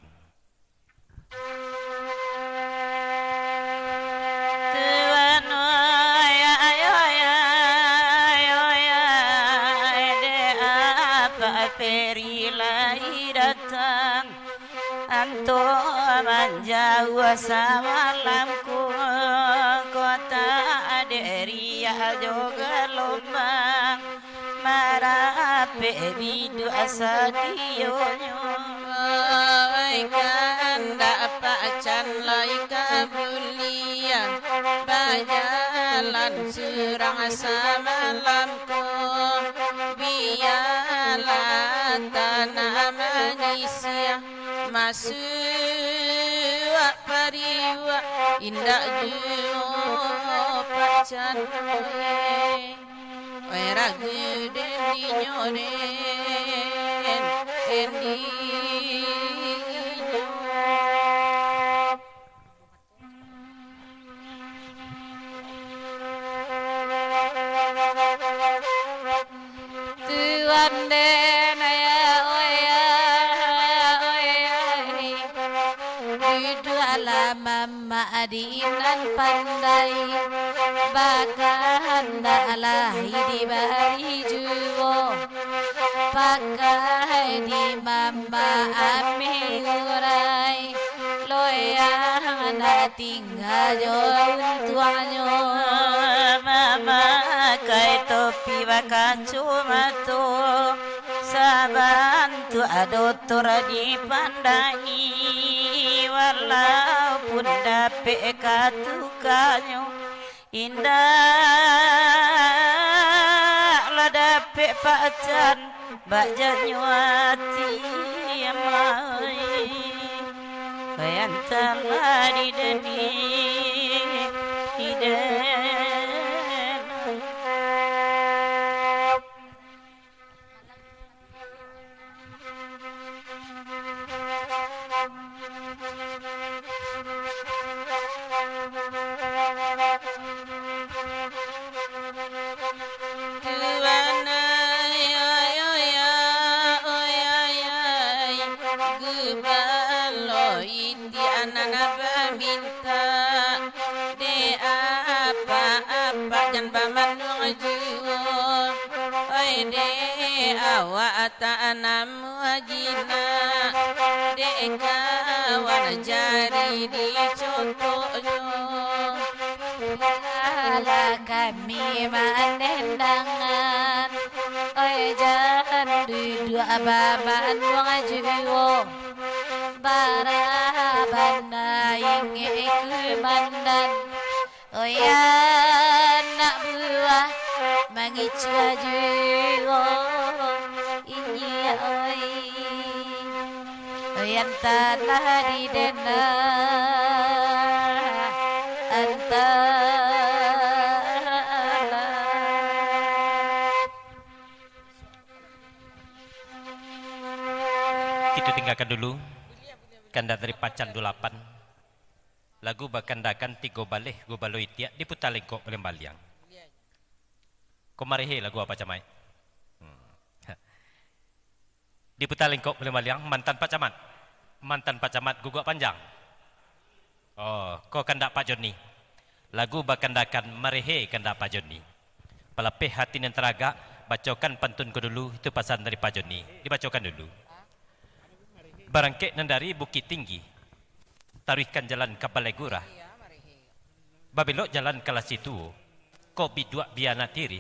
Tuan, oi, oi, oi, oi, oi, oi, dek apak Peri lai datang. Anto manjauah samalam ko, kota dek riak jo galombang. Marapek biduak sadionyo. Oi, kandak Pacan lai ka buliah, bajalan surang samalam ko, bialah tanah manyisiah, masuak pariuak indak juo Pacan. Oi, ragu den dinyo den, den dinyo. Tuan den, oi, oi, oi, oi. Duduaklah mamak di nan pandai, bakandaklah dibari juo, pakai di mamak ameh urai, loyang nak tingga jo untuangnyo. Mamakai topi bakacomato, sabantuak dotor dipandangi, walaupun dapek katukanyo, indak lah dapek Pacan bak janyo ati amai. Bayantanlah di den, di den. Tuan ai, ai, ai, ai, ai, ai, ai, gubalo itiak nan bamintak, dek apak-apak jan bamanuang juo, oi, dek awak tak namuah jinak, dek kawan jari dicotoknyo. Alah kami mandendangan, oi, jan duduak bamanuang juo, bara bana ingek kumandan. Oi, anak buah mangicuah juo inyiak, oi. Oi, antanah di den, antanah. Kita tinggalkan dulu. Kandak dari Pacan Dulapan. Lagu bakandakan tigo baleh gubalo itiak diputa lengkok baleh baliang. Ko marehe lagu Apak Camaik. Hmm. Diputa lengkok baleh baliang, mantan Pak Camat. Mantan Pak Camat guguak panjang. Oh, ko kandak Pak Joni. Lagu bakandakan marehe kandak Pak Joni. Palapeh hati nan taragak, bacokan pantun ko dulu, itu pasan dari Pak Joni. Dibacokan dulu. Barangkek nan dari Bukittinggi, taruihkan jalan ka Balai Gurah. Babelok jalan ka Lasi Tuo, ko biduak bia nak tirih,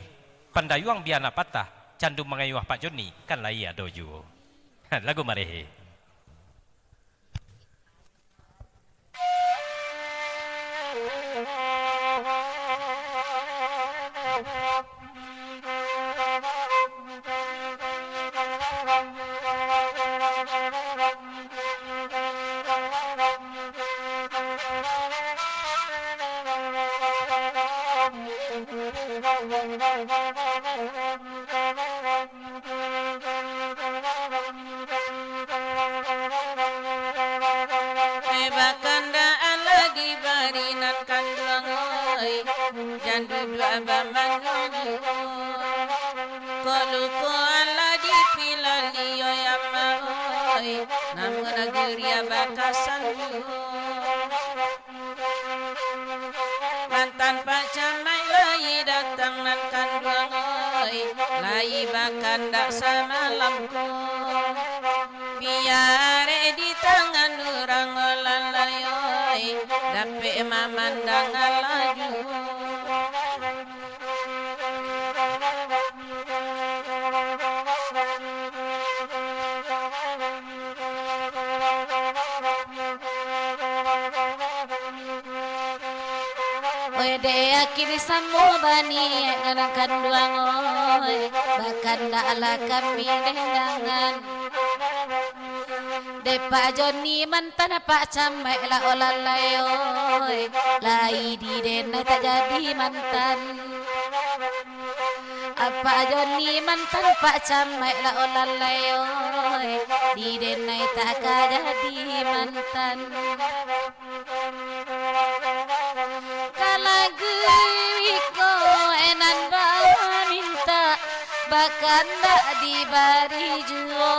pandayuang bia nak patah, candu mangayuah Pak Joni, kan lai ado juo. Lagu marehe. Eh, bakandaan lagi bari nan kanduang, oi, jan duduak bamanduang juo. Kok luko alah dipilali, oi, ama, oi, namun geria batasan juo. Mantan Pak Camaik lai datang nan kanduang, oi, lai bakandak samalam ko. Biar di tangan urang, oh, lalai, oi, dapek mamandang laju. Oi, dek yakin samo baniaik nan kanduang, oi, bakandaklah kami dendangan. Dek Pak Joni mantan Pak Camaik lah, oh, lalai, oi, lai di denai tak jadi mantan. Apak Joni mantan Pak Camaik lah, oh, lalai, oi, di denai tak ka jadi mantan. Ka lagu iko, eh, nan bamintak, bakandak dibari juo.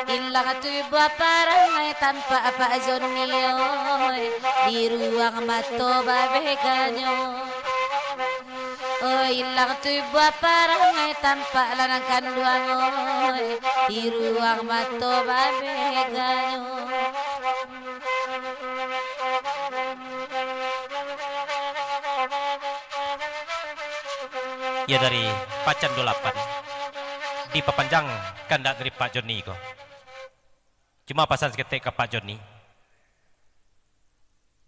Ilang tubuah parangai tampak Pak Joni, oi, di ruang mato babeganyo. Oi, ilang tubuah parangai tampak lah nan kanduang, oi, di ruang mato babeganyo. Ya, dari Pacan Dulapan. Dipapanjang kandak dari Pak Joni ko. Cuma pasan saketek ka Pak Joni.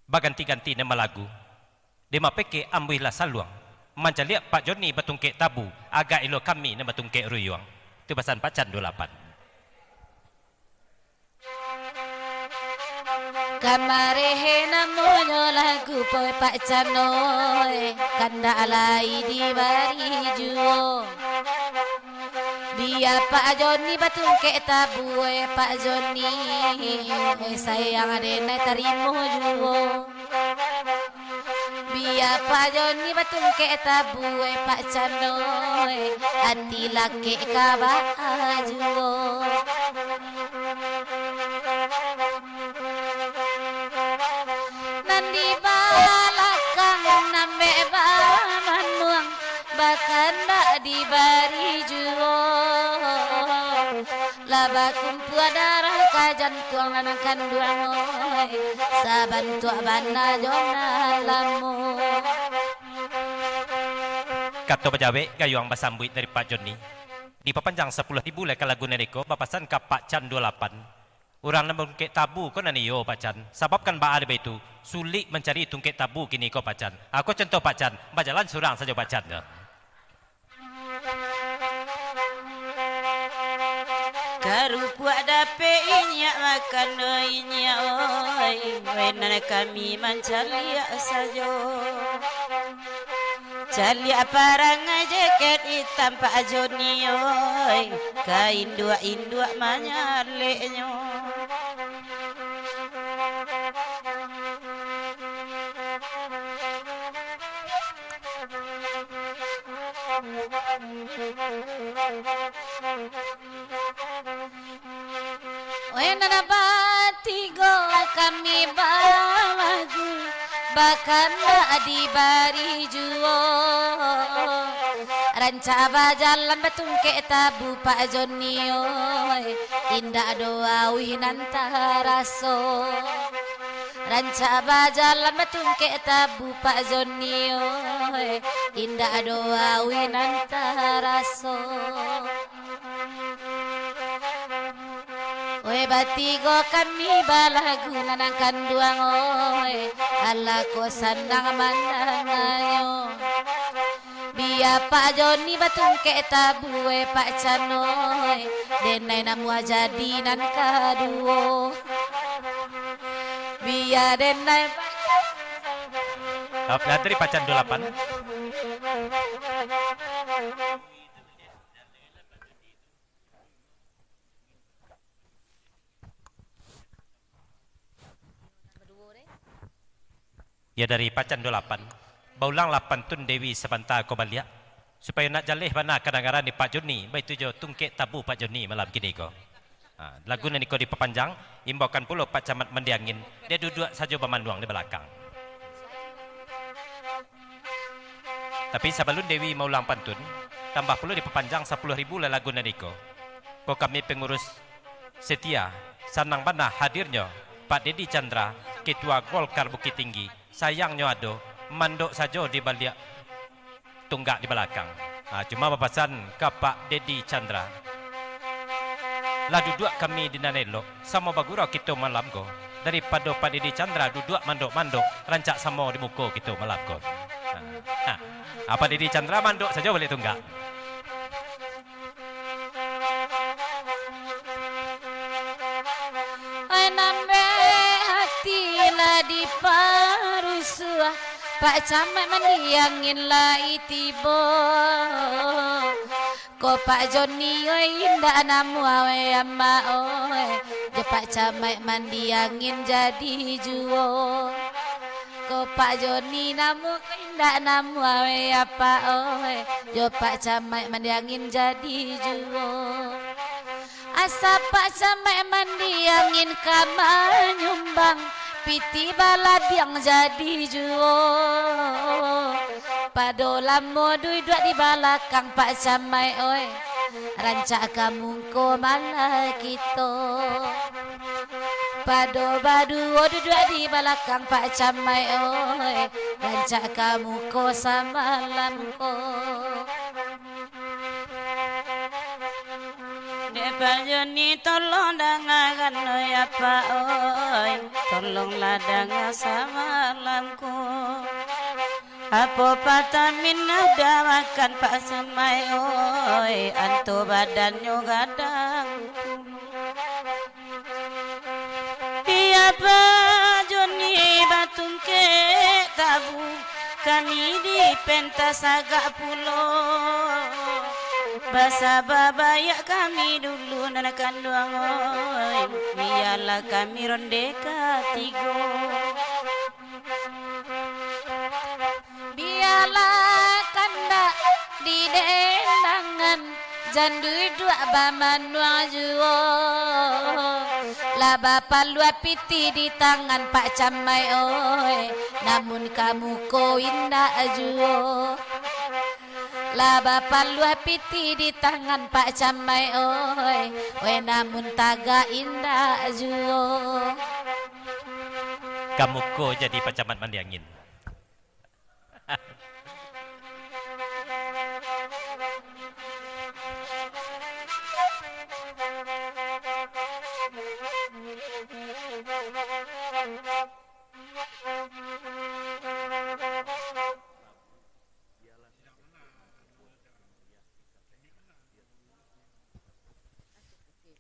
Baganti-ganti nan balagu. Dek mapeke ambuihlah saluang. Mancaliak Pak Joni batungkek tabu, agak ilo kami nan batungkek ruyuang. Tu pasan Pacan Dulapan. Kamarehe namonyo lagu poi Pak Can oi, kandak lai dibari juo. Bia Pak Joni batungkek tabu, eh, Pak Joni, eh, sayang denai tarimo juo. Bia Pak Joni batungkek tabu, eh, Pak Can oi, ati lakek ka baa juo. Nan di balakang nan bek bamanuang, bakandak dibari juo. Lah bakumpua darah ka jantuang nan kanduang oi, sabantuak bana jo nan lamo. Kato bajawek gayuang basambuik dari Pak Joni. Dipapanjang sapuluah ribu lai ka lagu nan iko, bapasan ka Pak Can duo lapan. Urang nan batungkek tabu ko nan iyo, Pak Can. Sabab kan baa dek baitu, sulik mancari tungkek tabu kini ko, Pak Can. Ako contoh, Pak Can, bajalan surang sajo, Pak Can, tu. Karupuak dapek inyiak makan, oi, inyiak, oi. Wainan kami mancaliak sajo. Caliak parangai jakek itam Pak Joni, oi, ka induak-induak manyaleknyo. Weh, nan batigo kami balagu, bakandak dibari juo. Rancak bajalan batungkek tabu Pak Joni, oi, indak doh auih nan taraso. Rancak bajalan batungkek tabu Pak Joni, oi, indak doh auih nan taraso. Oi, batigo kami balagu nan kanduang, oi, alah ko sanang mandanganyo. Bia Pak Joni batungkek tabu, oi, Pak Chan, oi, denai namuah jadi nan kaduo. Bia denai Pak Chan. Dari Pak Chan dua lapan. Ya, dari Pak Chan dua lapan. Baulanglah pantun Dewi sabanta ko baliak, supayo nak jaleh bana kadangaran di Pak Joni, baitu jo tungkek tabu Pak Joni malam kini ko. Ha, lagu nan iko dipapanjang, imbaukan pulo Pak Camat Mandiangin, dia duduak sajo bamanuang di balakang. Tapi sabalun Dewi maulang pantun, tambah pulo dipapanjang sapuluah ribu lah lagu nan iko. Ko kami pangurus setia, sanang bana hadirnyo Pak Dedi Chandra, Ketua Golkar Bukittinggi, sayangnyo ado mandok sajo di baliak tunggak di balakang. Ha, cuma bapasan ka Pak Dedi Chandra, lah duduak kami di nan elok, samo bagurau kito malam ko, daripado Pak Dedi Chandra duduak mandok-mandok, rancak samo di muko kito malam ko. Ha, ha. Ha, Pak Dedi Chandra mandok sajo baliak tunggak. Ai, nambek hati lah diparusuah, Pak Camat Mandiangin lai tibo. Ko Pak Joni, oi, indak namuah, oi, amak, oi, jo Pak Camat Mandiangin jadi juo. Ko Pak Joni namuah, ko indak namuah, oi, apak, oi, jo Pak Camat Mandiangin jadi juo. Asa Pak Camat Mandiangin ka manyumbang, pitih baladiang jadi juo. Pado lamo duduak di balakang Pak Camat, oi, rancak ka muko malah kito. Pado baduo duduak di balakang Pak Camat, oi, rancak ka muko samalam ko. Dek Pak Joni, tolong dangakan, oi, apak, oi. Tolonglah danga samalam ko. Apo patamin udah makan Pak Camat, oi. Anto badannyo gadang. Bia Pak Joni batungkek tabu, kami dipentas agak pulo. Basaba baiak kami dulu nan kanduang, oi, bialah kami ronde katigo. Bialah kandak didendangan, jan duduak bamanuang juo. Lah bapaluah pitih di tangan Pak Camat, oi, namun ka muko indak juo. Lah bapaluah pitih di tangan Pak Camat, oi, oi, namun tagak indak juo. Ka muko jadi Pak Camat Mandiangin.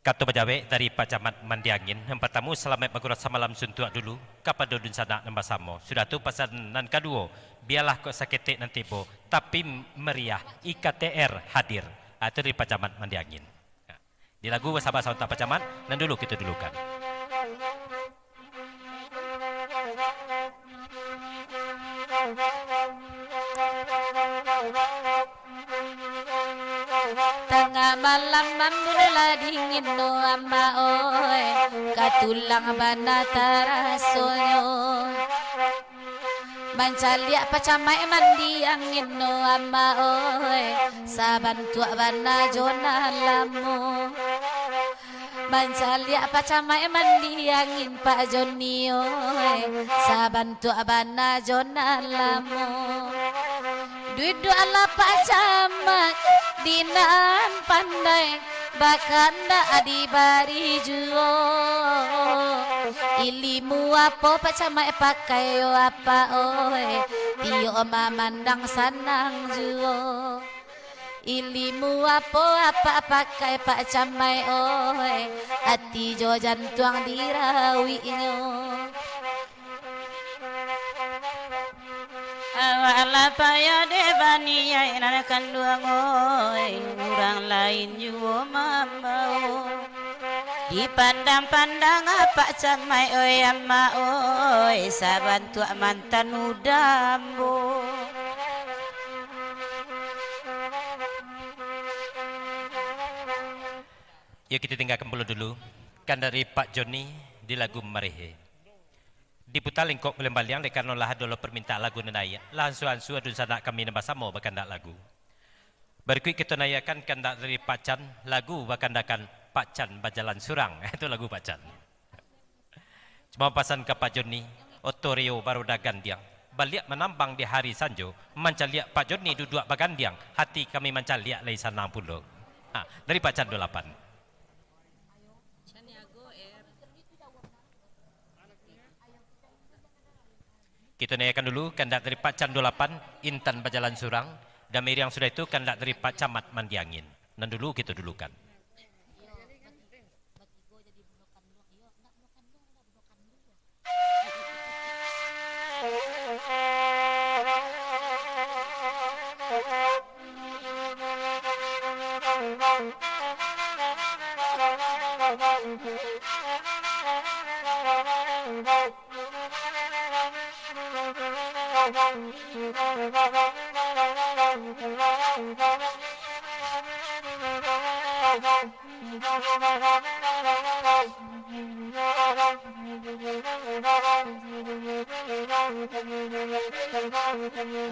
Kato bajawek dari Pak Camat Mandiangin, nan patamu, salamaik bagurau samalam suntuak dulu kapado dunsanak nan basamo. Sudah tu, pasan nan kaduo, bialah kok saketek nan tibo, tapi meriah, I K T R hadir. Ah, itu dari Pak Camat Mandiangin. Di lagu Basaba Sauntak Pak Camat, nan dulu kito dulukan. Malam ambo lah dingin no, Amak oi, ka tulang bana tarasonyo. Mancaliak pacamaik mandi angin no, Amak oi, sabantuak bana jo nan lamo. Mancaliak pacamaik mandi angin Pak Joni oi, sabantuak bana jo nan lamo. Duduaklah Pak Camat di nan pandai, bakandak dibari juo. Ilimu apo Pak Camat pakai yo Apak oi, tiok mamandang sanang juo. Ilimu apo Apak pakai Pak Camat oi, ati jo jantuang dirawiknyo. Awaklah payah dek baniaik nan kanduang oi, urang lain juo mambao. Dipandang-pandang Apak Camat oi, Amak oi, sabantuak mantan uda ambo. Yo, kito tinggakan pulo dulu. Kandak dari Pak Joni di lagu Marehe. Diputa lingkok baliang-baliang, dek karano lah ado lo permintaan lagu nan naiak. Lah ansua-ansua dunsanak kami nan basamo bakandak lagu. Barikuik kito naiakan kandak dari Pak Can, lagu bakandakan Pak Can Bajalan Surang. Itu lagu Pak Can. Cuma pasan ka Pak Joni, oto Rio baroda gandiang, baliak manambang di hari sanjo, mancaliak Pak Joni duduak bagandiang, hati kami mancaliak lai sanang pulo. Ha, dari Pak Can dua lapan. Kito naiakan dulu kandak dari Pak Can dua lapan, Intan Bajalan Surang, dan miriang sudah itu kandak dari Pak Camat Mandi Angin. Nan dulu kito dulukan.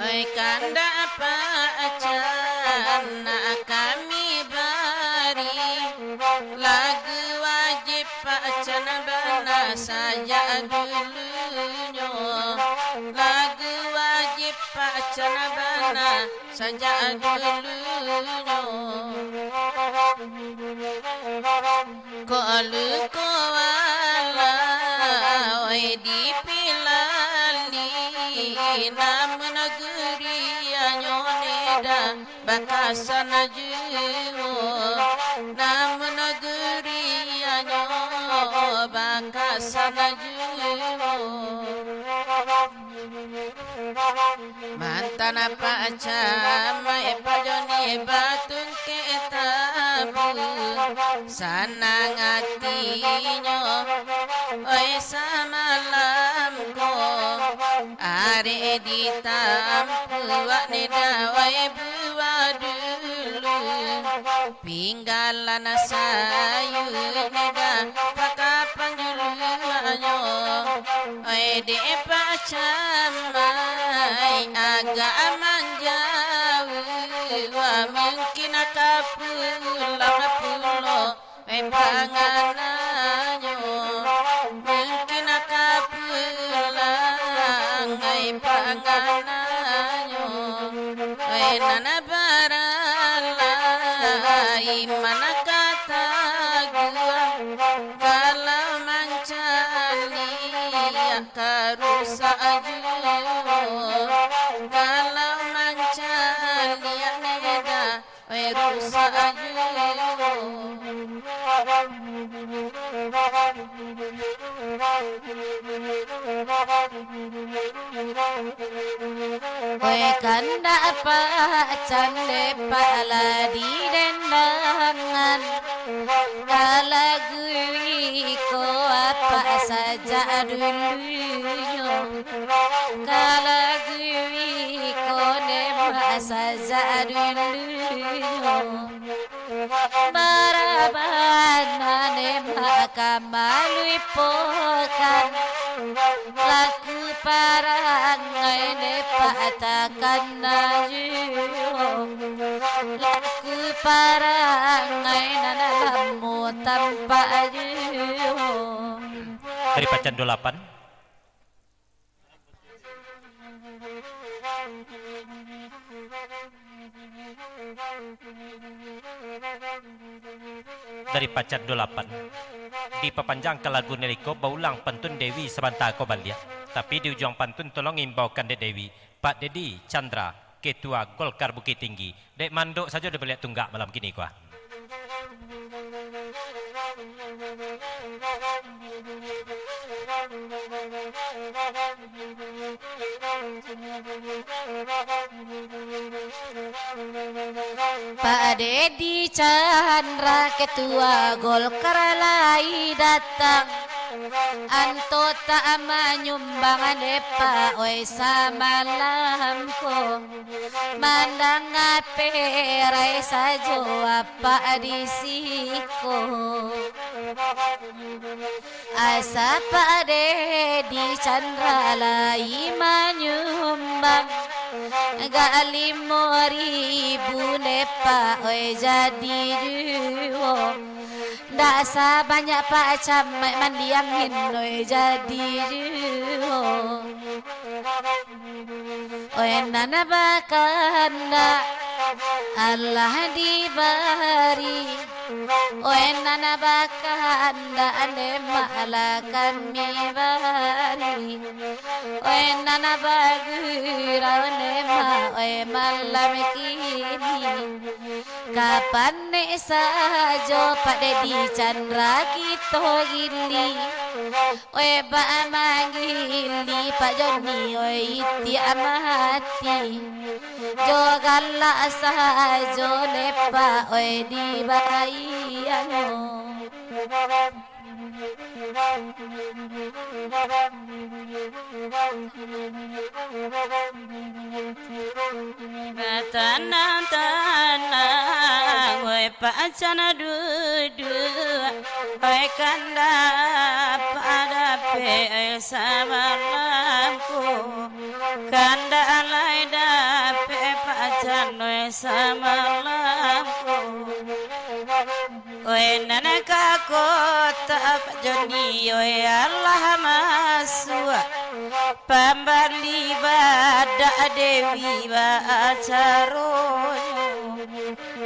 Oi, kandak Pak Can nak kami bari, lagu wajib Pak Can bana sajak dulunyo, lagu wajib Pak Can bana sajak dulunyo. Kok luko alah, oi, dipilali, namun gurianyo neda bakasan juo, namun gurianyo bakasan juo. Mantan Pak Camat Pak Joni batungkek tabu, sanang atinyo, oi, samalam ko, arek ditampuak neda, oi, buah dulu. Pinggalan sayuik neda, pakapan juluanyo. Oi, dek Pak Camat, agak manjauah, mungkin ka pulang pulo, oi, pangananyo. Mungkin ka pulang, oi, pangananyo. Oi, nan baralai iman ka taguah, kalau mancaliak ka rusak juo, kalau mancaliak neda, oi, rusak juo. Oi, kandak Pak Can dek Pak lah didendangan, ka lagu iko Apak sajak dulunyo, ka lagu iko Demak sajak dulunyo. Barabana ne maka maluipokan, laku parangai ne patakan na juo, laku parangai nan lamo tampak juo. Dari Pacan dua lapan. Dari Pacan dua lapan. Dipapanjang ka lagu niko, baulang pantun Dewi sabanta ko baliak. Tapi di ujuang pantun tolong imbaukan dek Dewi, Pak Dedi Chandra, Ketua Golkar Bukittinggi, dek mandok sajo di baliak tunggak malam kini ko. Pak Dedi Chandra, Ketua Golkar lai datang. Anto tak manyumbang dek Pak oi samalam ko. Mandanga perai sajo apak di siko. Asa Pak Dedi Chandra lai manyumbang, agak limo ribu ne Pak oi jadi juo. Ndak sabanyak Pak Camat Mandiang oi jadi juo. Oi nan bakandak Allah dibari, oi nan bakandak ne malah kami bari, oi nan bagurau ne ma oi malam kini. Kapan nek sajo Pak Dedi Chandra kito gili, oi bak manggili Pak Joni oi itiak mati. Jo galak sajo ne Pak oi dibayia nyo. Batanang-tanang, wai pacan duduak, wai kandak padapek samalam ko, kandak lai dapek pacan wai samalam ko. Oi nan ka kota Pak Joni, oi alah masuak. Pambali badak Dewi ba acaronyo.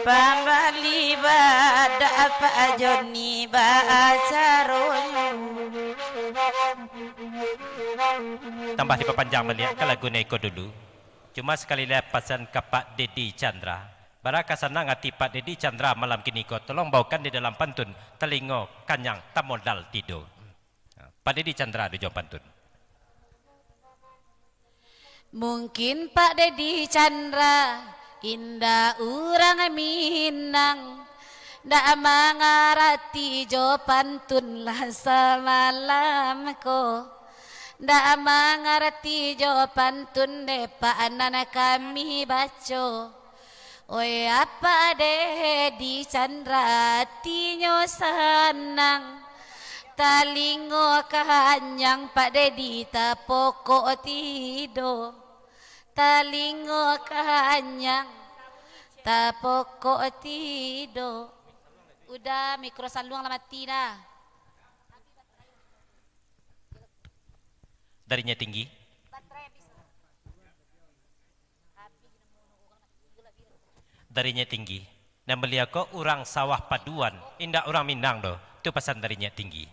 Pambali badak Pak Joni ba acaronyo. Tambah dipapanjang baliak ka lagu niko dulu. Cuma sakali lai pasan ka Pak Dedi Chandra. Bara ka sanang ati Pak Dedi Chandra malam kiniko, tolong baokan di dalam pantun, talingo kanyang tamodal tido. Pak Dedi Chandra di ujuang pantun. Mungkin Pak Dedi Chandra indak urang Minang, ndak mangarati jo pantun lah samalam ko. Ndak mangarati jo pantun dek Pak nan kami baco. Oi, Apak Dedi Chandra atinyo sanang, talingo kanyang Pak Dedi tapokok tido, talingo kanyang tapokok tido. Udah, mikro saluang lah mati dah. Dari Nyiak Tinggi. Dari Nyiak Tinggi. Nan baliau ko urang Sawah Paduan, indak urang Minang doh. Tu pasan dari Nyiak Tinggi.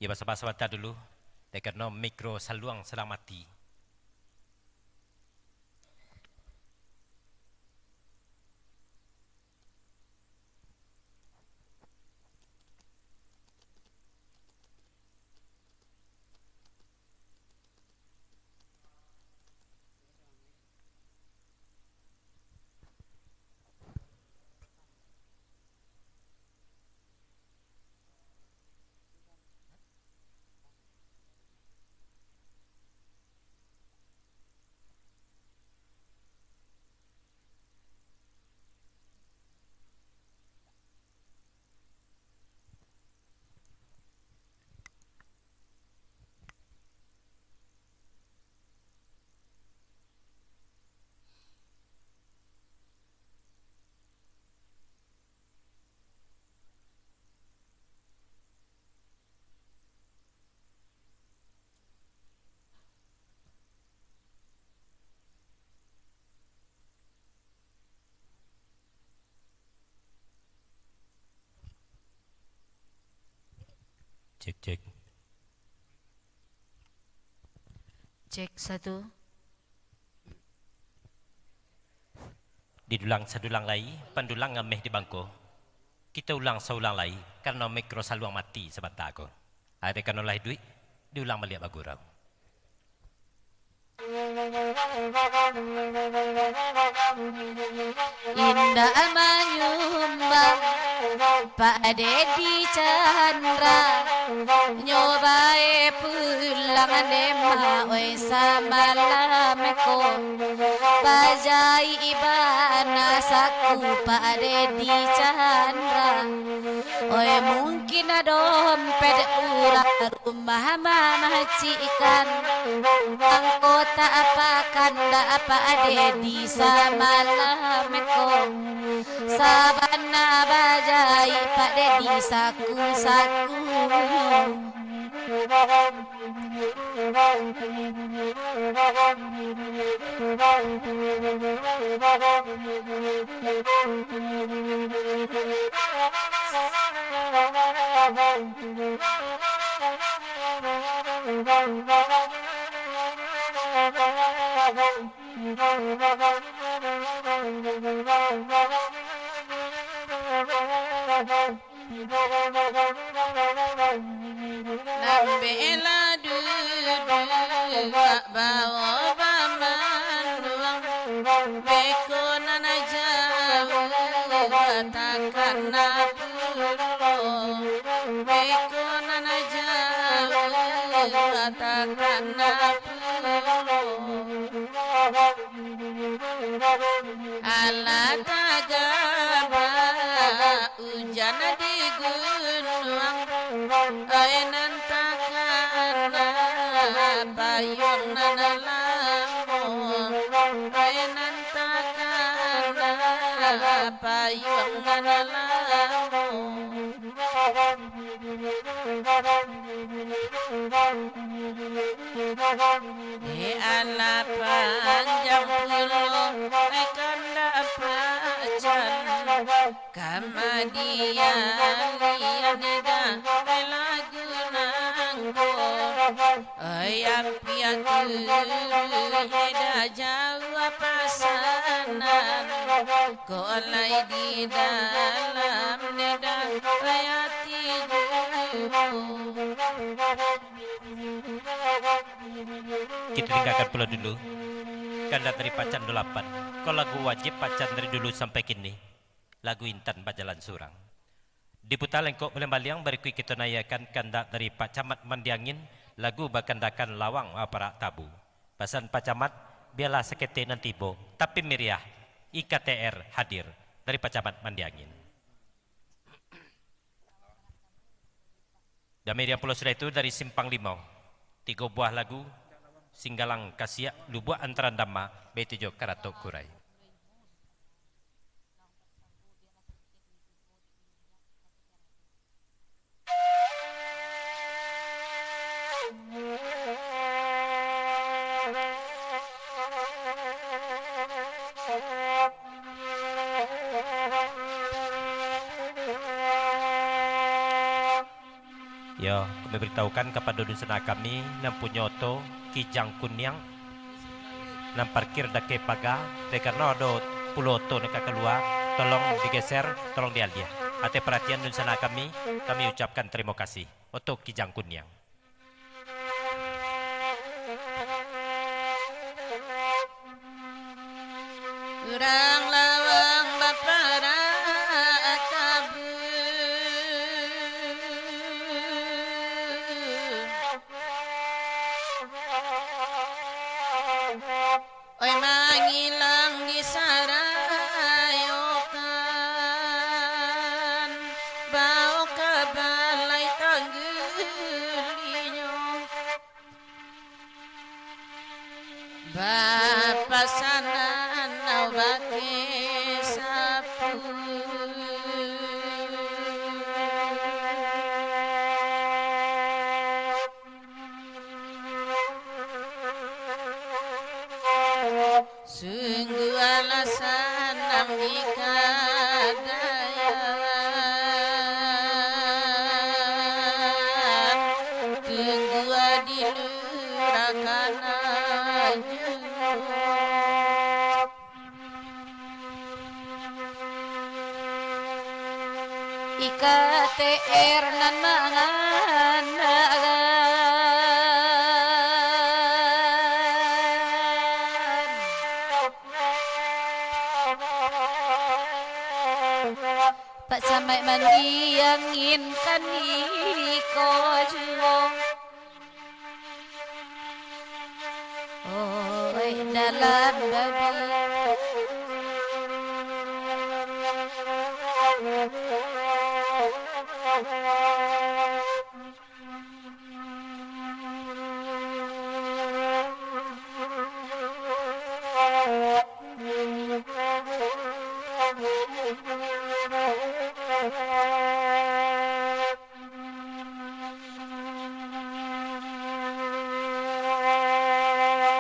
Yo, basaba-saba dulu, dek karano mikro saluang sadang mati. Cek, cek. Cek satu. Didulang sadulang lai, pandulang ameh di bangko. Kito ulang saulang lai, karano mikro saluang mati sabanta ko. Ari karano lah iduik, diulang baliak bagurau. Indak manyumbang Pak Dedi Chandra, nyo bae pulang dema, oi, samalam ko. Bajaik bana saku Pak Dedi Chandra, oi, mungkin dompet urang rumah mamacikkan. Angko tak apakan, dak Pak Dedi samalam ko. Sabana bajaik Pak Dedi saku-saku. Lambeklah duduak bao bamanduang, beko nan jauah takana pulo, beko nan jauah takana pulo. Alah tagabak ujan di gunuang, ai nan takana payuang nan lamo, ai nan takana payuang nan lamo. Eh, alah panjang pulo, eh, kandak pacan. Kamadian lian dah, eh, lagu nangko. Eh, ampia tu, eh, dah jauah pasanan. Kok lai di dalam, eh, dah, eh, ati juo. Kito tinggakan pulo dulu kandak dari Pacan Dolapan. Ko lagu wajib Pacan dari dulu sampai kini, lagu Intan Bajalan Surang. Diputa lengkok baliang-baliang, barikuik kito naiakan kandak dari Pak Camat Mandiangin, lagu bakandakan Lawang Baparak Tabu. Pasan Pak Camat, bialah saketek nan tibo, tapi miriah, I K T R hadir dari Pak Camat Mandiangin. Damirian pulo sudah itu dari Simpang Limau, tigo buah lagu, Singgalang Kasiak, Lubuak Antaran Dama, baitu jo Karatok Kurai. Yo, kami baritahukan kapado dunsanak kami nan punyo oto Kijang Kuniang, nan parkir dakek paga, dek karano ado pulo oto nan ka kalua, tolong digeser, tolong dialiah. Ateh paratian dunsanak kami, kami ucapkan tarimo kasih. Oto Kijang Kuniang. Urang Lawang Baparak Tabu. Oi, mangilang disarayokan, bao ka balai tanggulinyo. Bapasanan nau bakeh sapu. Sungguahlah sanang di kadaian. dilurahkan aja. I K T R nan mangandakkan. Pak Camat mandianginkan iko juo. Oi, dalam babi.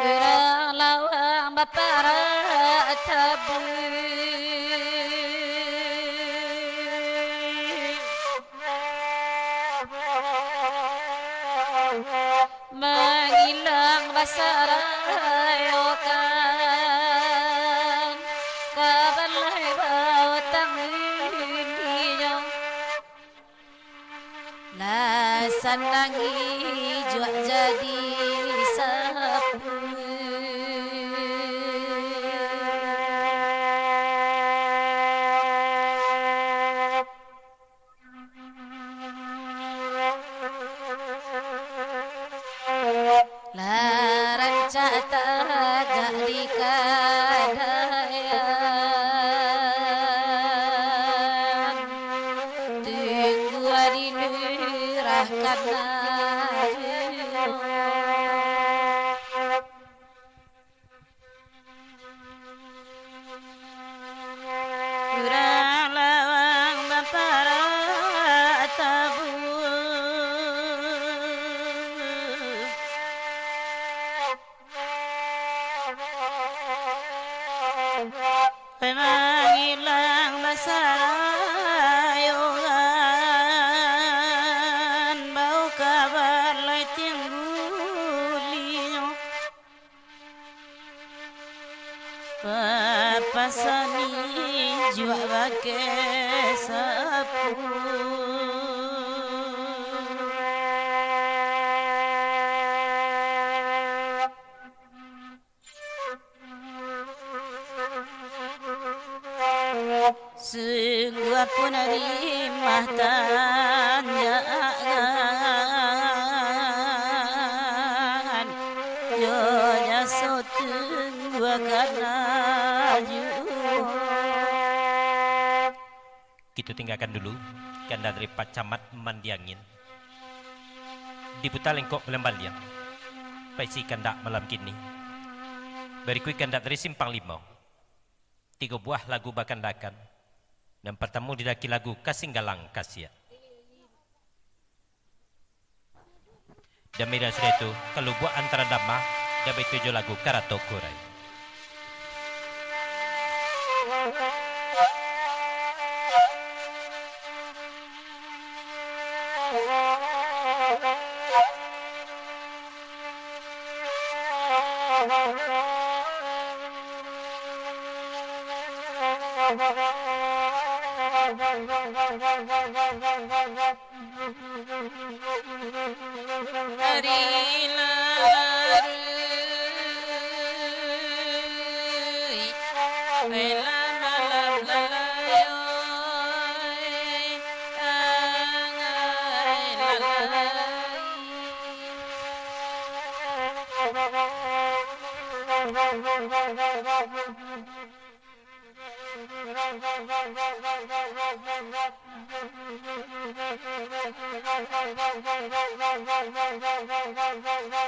Urang lawang baparak tabuik, mangilang basarayokan, ka balai bautang inyo. Lah sanang ijuak jadi sapu. Lah rancak tagak di kadaian, tunggu dilurahkan aja. Urang lawang baparak tabuik, mangilang basarayokan, bau ka balai tinggulinyo. Papasan ijuak bakeh sapu. Sungguah pun rimah tanjakan, jo jaso tungguakan ajuang. Kito tinggakan dulu kandak dari Pak Camat Mandiangin. Diputa lengkok Palembang Liang, paisi kandak malam kini. Barikuik kandak dari Simpang Limo. Tigo buah lagu bakandakan. Nan partamo didaki lagu Kasinggalang Kasiak. Dan mira sudah itu, kalubuak antara dama, dan baitu jo lagu Karato Kurai.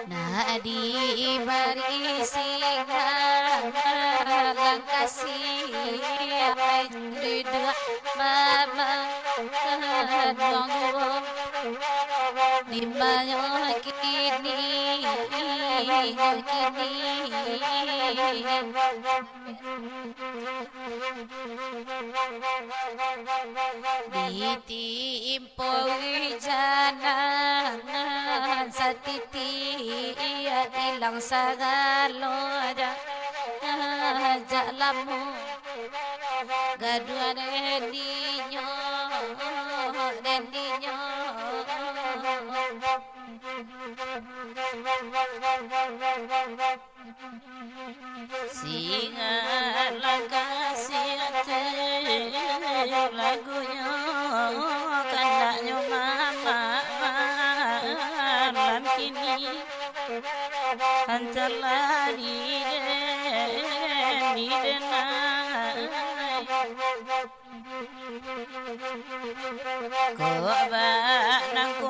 Nak dibari singa langkah siap duduak mama nonggo di mayo kini. kini. Ditimpo hujan nan satitiak, ilang sagalo jak, jak lamo. Gaduah den dinyo, den dinyo. Singalang kasiak tu lagunyo, kandaknyo mamak malam kini. Antalah di den, di den ai. Kok bak nangko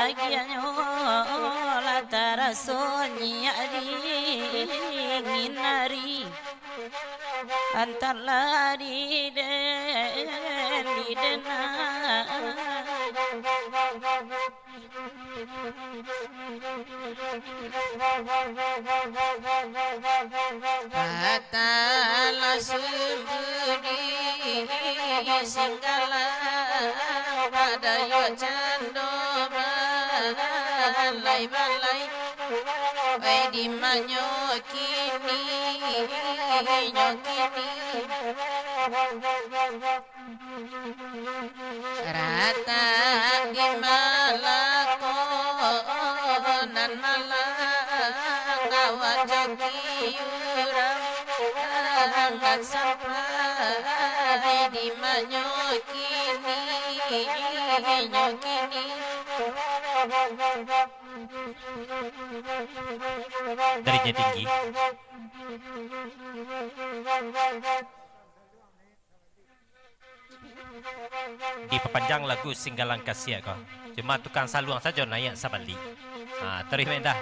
agiahnyo, lah taraso nyiak dingin ari. Antalah di den, di den ai. Patalah sumbu di Singgala, padayo cando balai-balai. Ai, di manyo kini, nyo kini. Ratak di Malako nan malang, awak coki urang nan sampai, di manyo kini, nyo kini. Dariknyo tinggi. Dipapanjang lagu Singgalang Kasiak ko. Cuma tukang saluang sajo naiak sabalik. Ha, taruih main dah.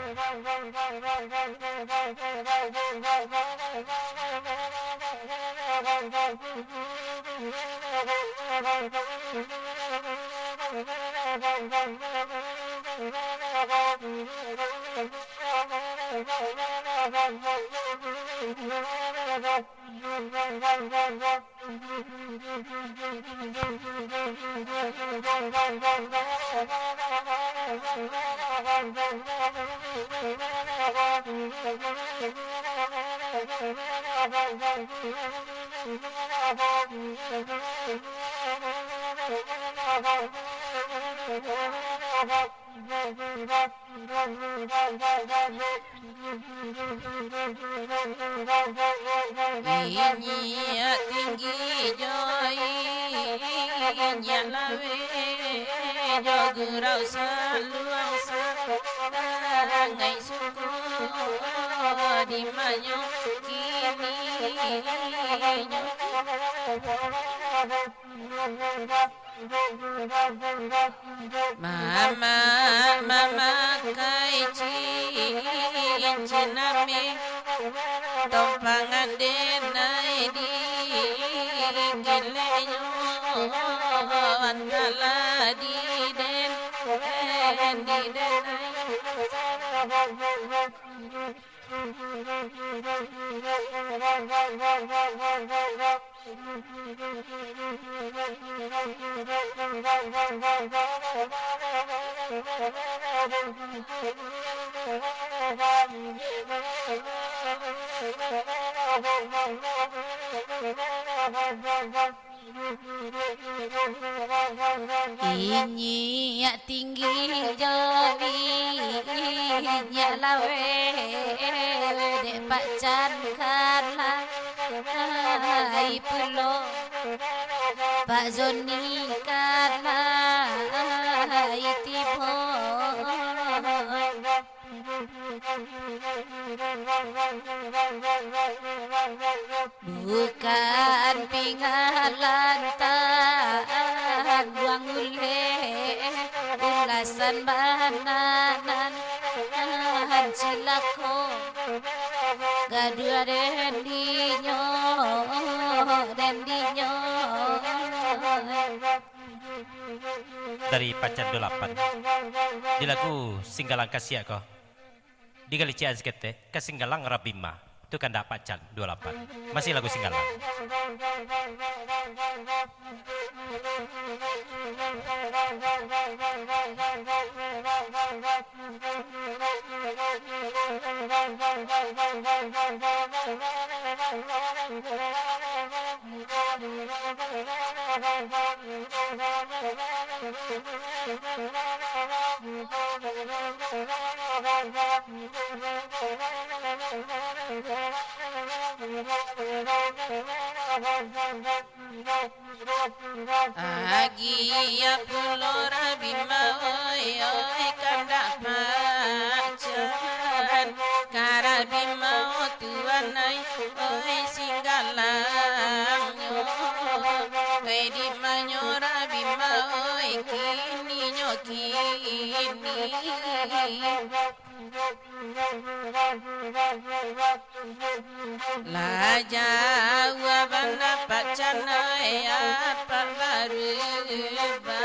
Inyiak tinggi jo, inyiak laweh jo, gurau saluang sarangai suko, di manyo kini nyo. Mamak mamakai cincin ameh, tompangan denai di kileknyo, antalah di den, di denai. Inyiak tinggi jo, inyiak laweh, dek Pak Chan kan lai pulo, Pak Zoni kan lai tibo. Bukan pinggalan tabuang uleh, ulasan bana nan cilako. Gaduah den dinyo, den dinyo. Dari Pacan duo lapan. Di lagu Singgalang Kasiak ko. Digalician saketek, ka Singgalang Rabima. Tu kandak Pacan duo lapan. Masih lagu Singgalang. Agiah pulo Rabima oi, oi, kandak Pacan. Ka Rabima o tuan ai, oi, Singgalangnyo. Oi, di manyo Rabima oi, kininyo kini. Lah jauah bana Pacan ai, apak barubah.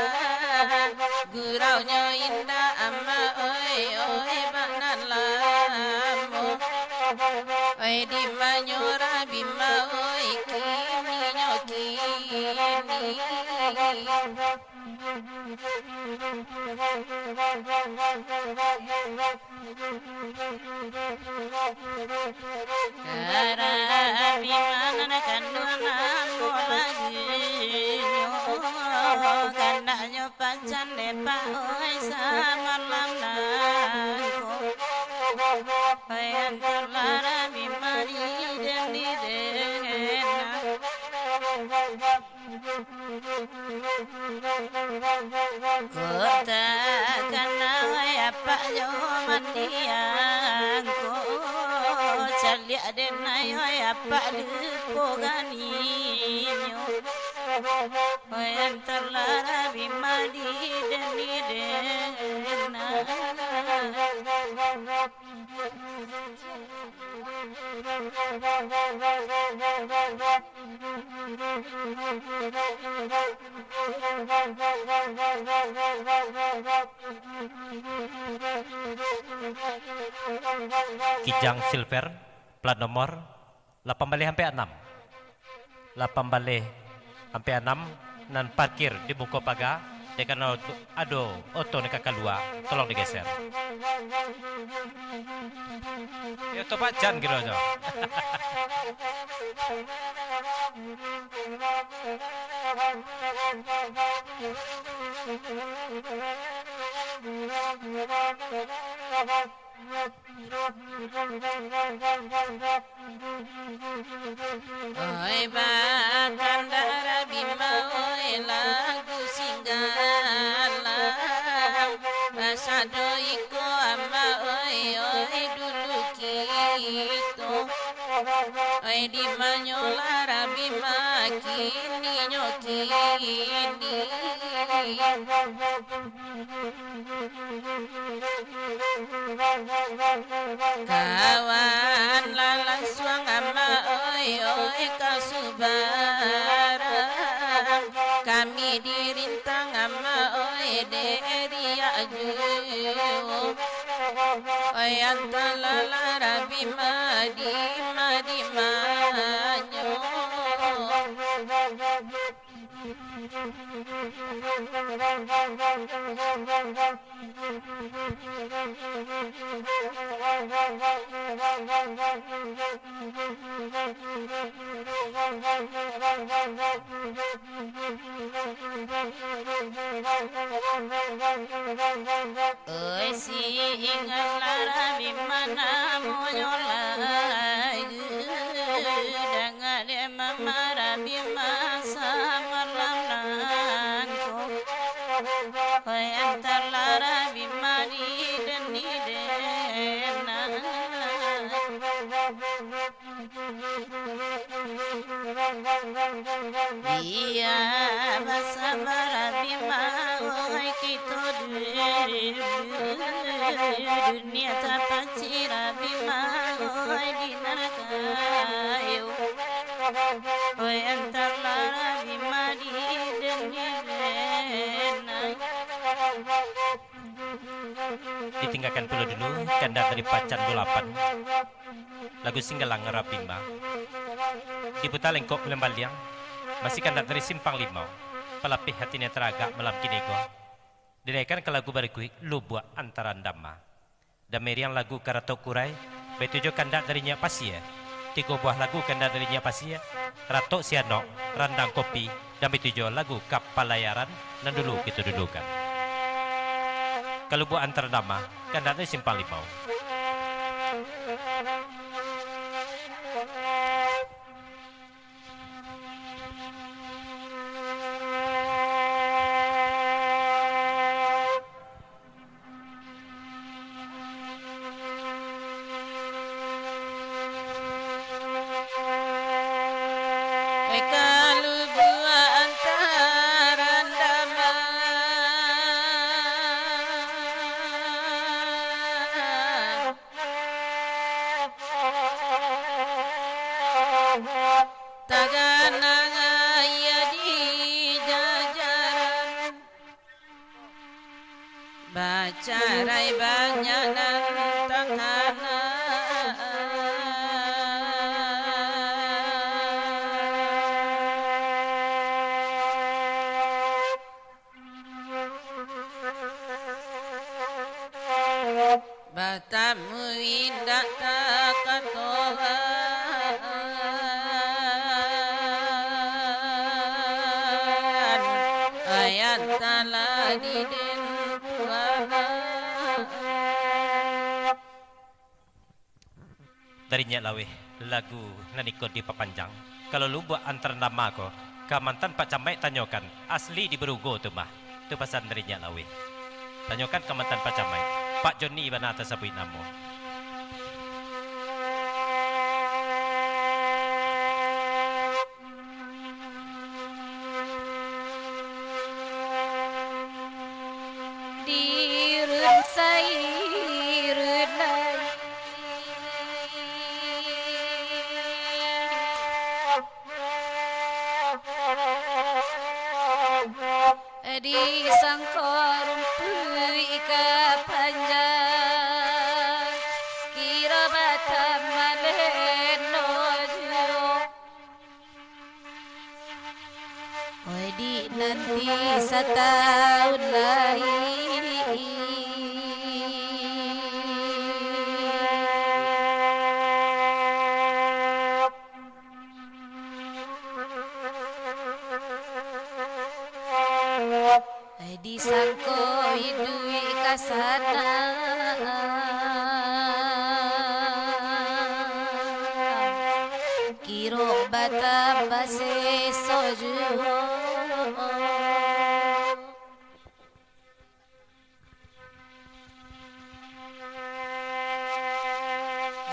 Guraunyo indak amak oi, oi, bana lamo. Oi, di manyo Rabima oi, kininyo kini. Karabi manan kanduang ambo baginyo, kandaknyo Pacan dek Pak oi samalam nangko. Oi antarlah Rabi mandi den di dena. Kota kana oi apak jo mandiang ko, caliak den ai oi apak lupo ganinyo. Oi antarlah Rabi mandi den di dena. Kijang Silver, plat nomor lapan baleh ampek anam. Lapan baleh ampek anam nan parkir di muko paga, dek karano tu ado oto nan ka kalua, tolong digeser. Yo, oto Pacan kiro tu. Oi, bakandak Rabima oi, lagu Singgalang. Basado iko amak oi, oi, dulu kito. Oi, di manyolah Rabima kininyo kini. Kawan lah lansuang amak oi, oi, ka subarang. Kami dirintang amak oi, dek riak juo. Oi, antarlah Rabima di ma-, di manyo. Oi, si ingan lah Rabima namonyo lai, danga dek mama Rabima samalam nangko. Oi, antarlah Rabima di den di dena. Bia basaba Rabima oi, kito du-, dunia tapacik Rabima oi, di naraka yo. Oi, antarlah Rabima di den di dena. Ditinggakan pulo dulu kandak dari Pacan Dulapan, lagu Singgalang Rabima. Diputa lengkok Lembaliang, masih kandak dari Simpang Limau, palapeh hati nan taragak malam kini ko. Dinaikan ka lagu barikuik, Lubuak Antaran Dama. Dameriang lagu Karatok Kurai, baitu jo kandak dari Nyiak Pasia. Tigo buah lagu kandak dari Nyiak Pasia, Ratok Sianok, Randang Kopi, dan baitu jo lagu Kapalayaran nan dulu kito dudukan. Ka Lubuak Antaran Dama, kandak dari Simpang Limau. Ka Lubuak Antaran Dama. Taganang aia di jajaran, bacarai banyak nan takana. Batamu indak takatoan, ayat talah diden Tuhan. Dari Nyiak Laweh, lagu nan iko dipapanjang. Kalau Lubuak Antaran Dama ko, ka mantan Pak Camaik tanyokan, asli di Barugo tu mah. Tu pasan dari Nyiak Laweh. Tanyokan ka mantan Pak Camaik, Pak Joni bana tasabuik namo. Dirun sairun lai. Disangko rumpuik ka panjang, kiro batambah leno juo. Oi, di nanti satahun lai. Disangko iduik ka sana, kiro batambah seso juo.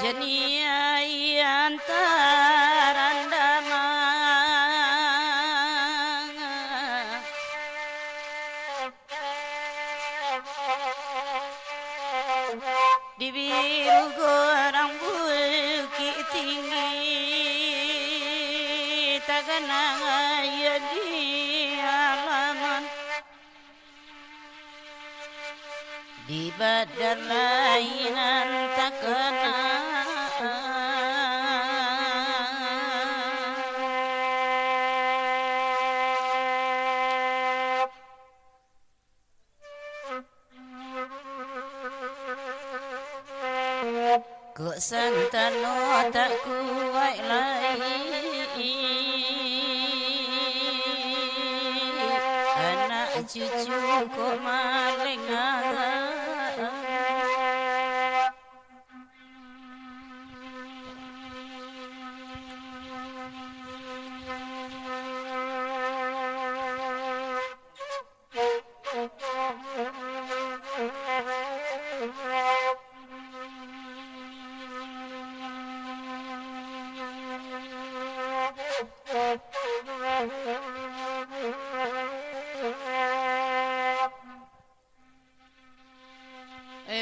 Janiah antaran damang, di Barugo Bukik Tinggi, taganang aia di alaman. Di badan lai nan takana. Kok santano tak kuaik lai, anak cucu kok malengah.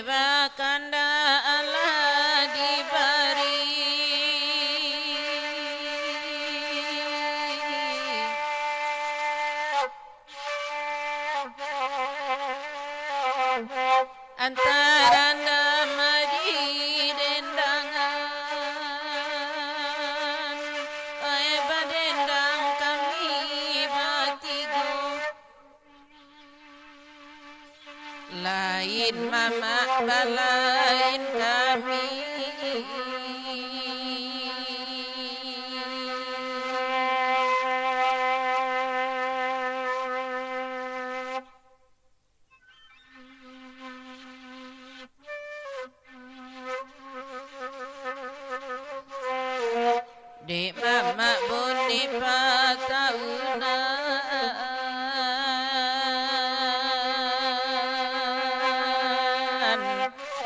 Bakanda alah dibari. Tarandam di dendangan, ai badendang kami batigo. Lain mamak balain kami. Dek mamak bone patahunan,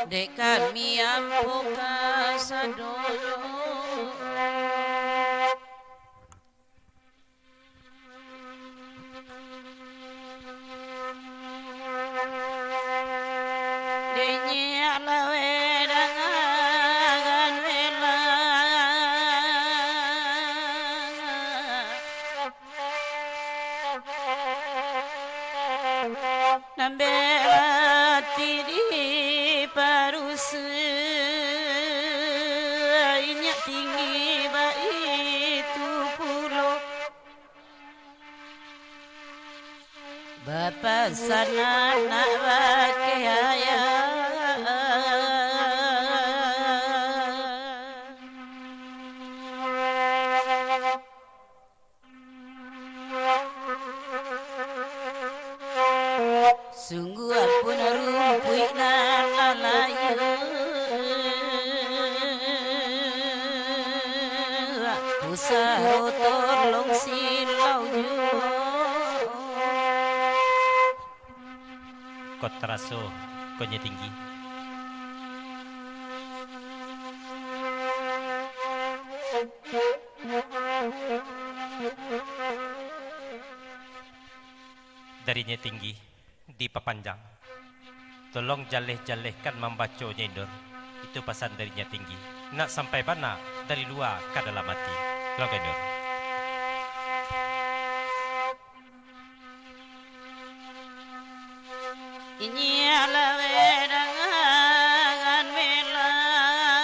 dek kami ampo kasadonyo. Denyek laweh dangan welang, nambek lati di parusa, inyak tinggi baitu pulo. Bapasan anak bakeh ayah. Sungguahpun rumpuik nan lalayu, pusaro tolong silau juo. Ko taraso, ko Nyai Tinggi. Dari Nyai Tinggi, dipapanjang. Tolong jaleh-jalehkan mambaconyo, Inur. Itu pasan dari Nyai Tinggi. Nak sampai bana dari lua ka dalam ati. Tolong, Inur. Inyilah wedangan melang,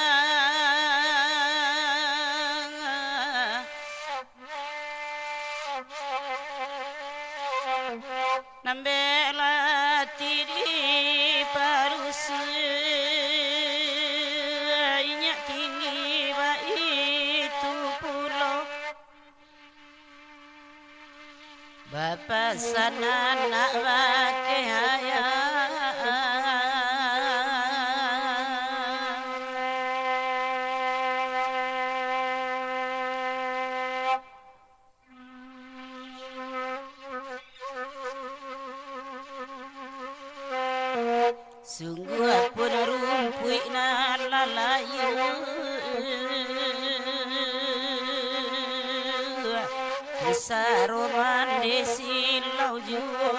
nambek lati di parusi, inyak tinggi baitu pulo. Bapasan anak bakeh ayah. Sungguahpun rumpuik nan lalayu, pusaro mande silau juo.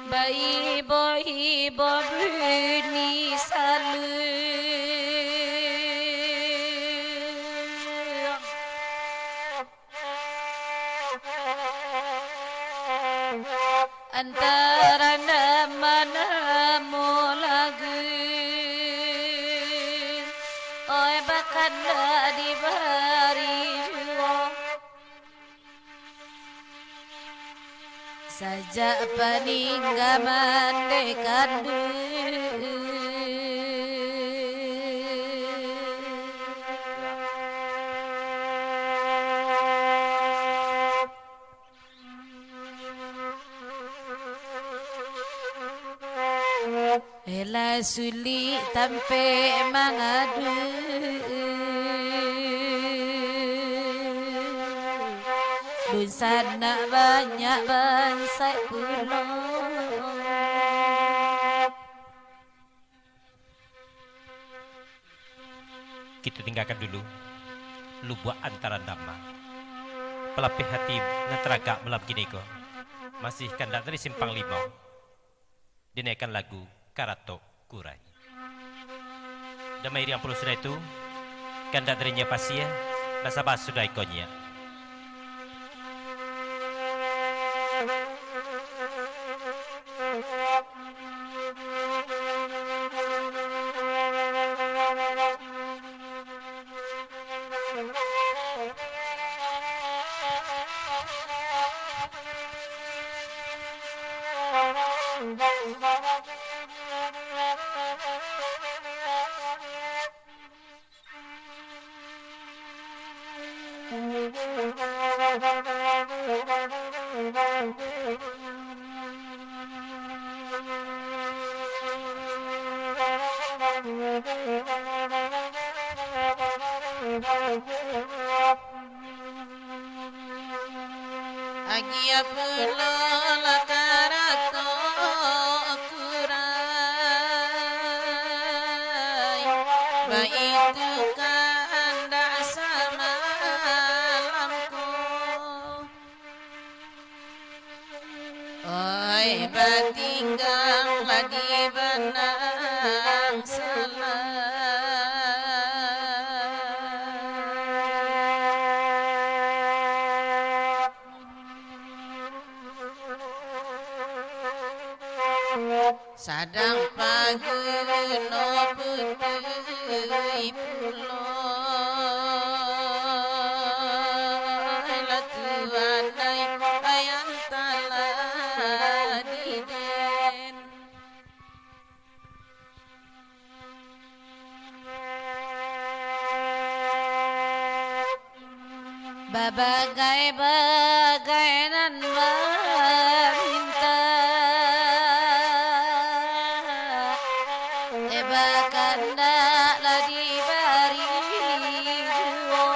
Baibo-ibo bunyi saluang antara Jak paninggaman dek kanduang. Elah sulik tampek mangadu. Dunsanak banyak bansaik pulo. Kito tinggakan dulu lubuak antaran dama. Palapeh ati nan taragak malam kini ko, masih kandak dari simpang limo. Dinaikan lagu Karatok Kurai. Damai riang pulo sudah itu, kandak dari nyo pasia, basabab sudah ikonyo. Agiah pulo lah karatok kurai, baitu kandak samalam ko. Oi, batinggang lah di banang salah. Sadang paguno putui pulo, lah tuanai ayam talah diden. Babagai-bagai nan bamintak, eh, bakandak lah dibari juo.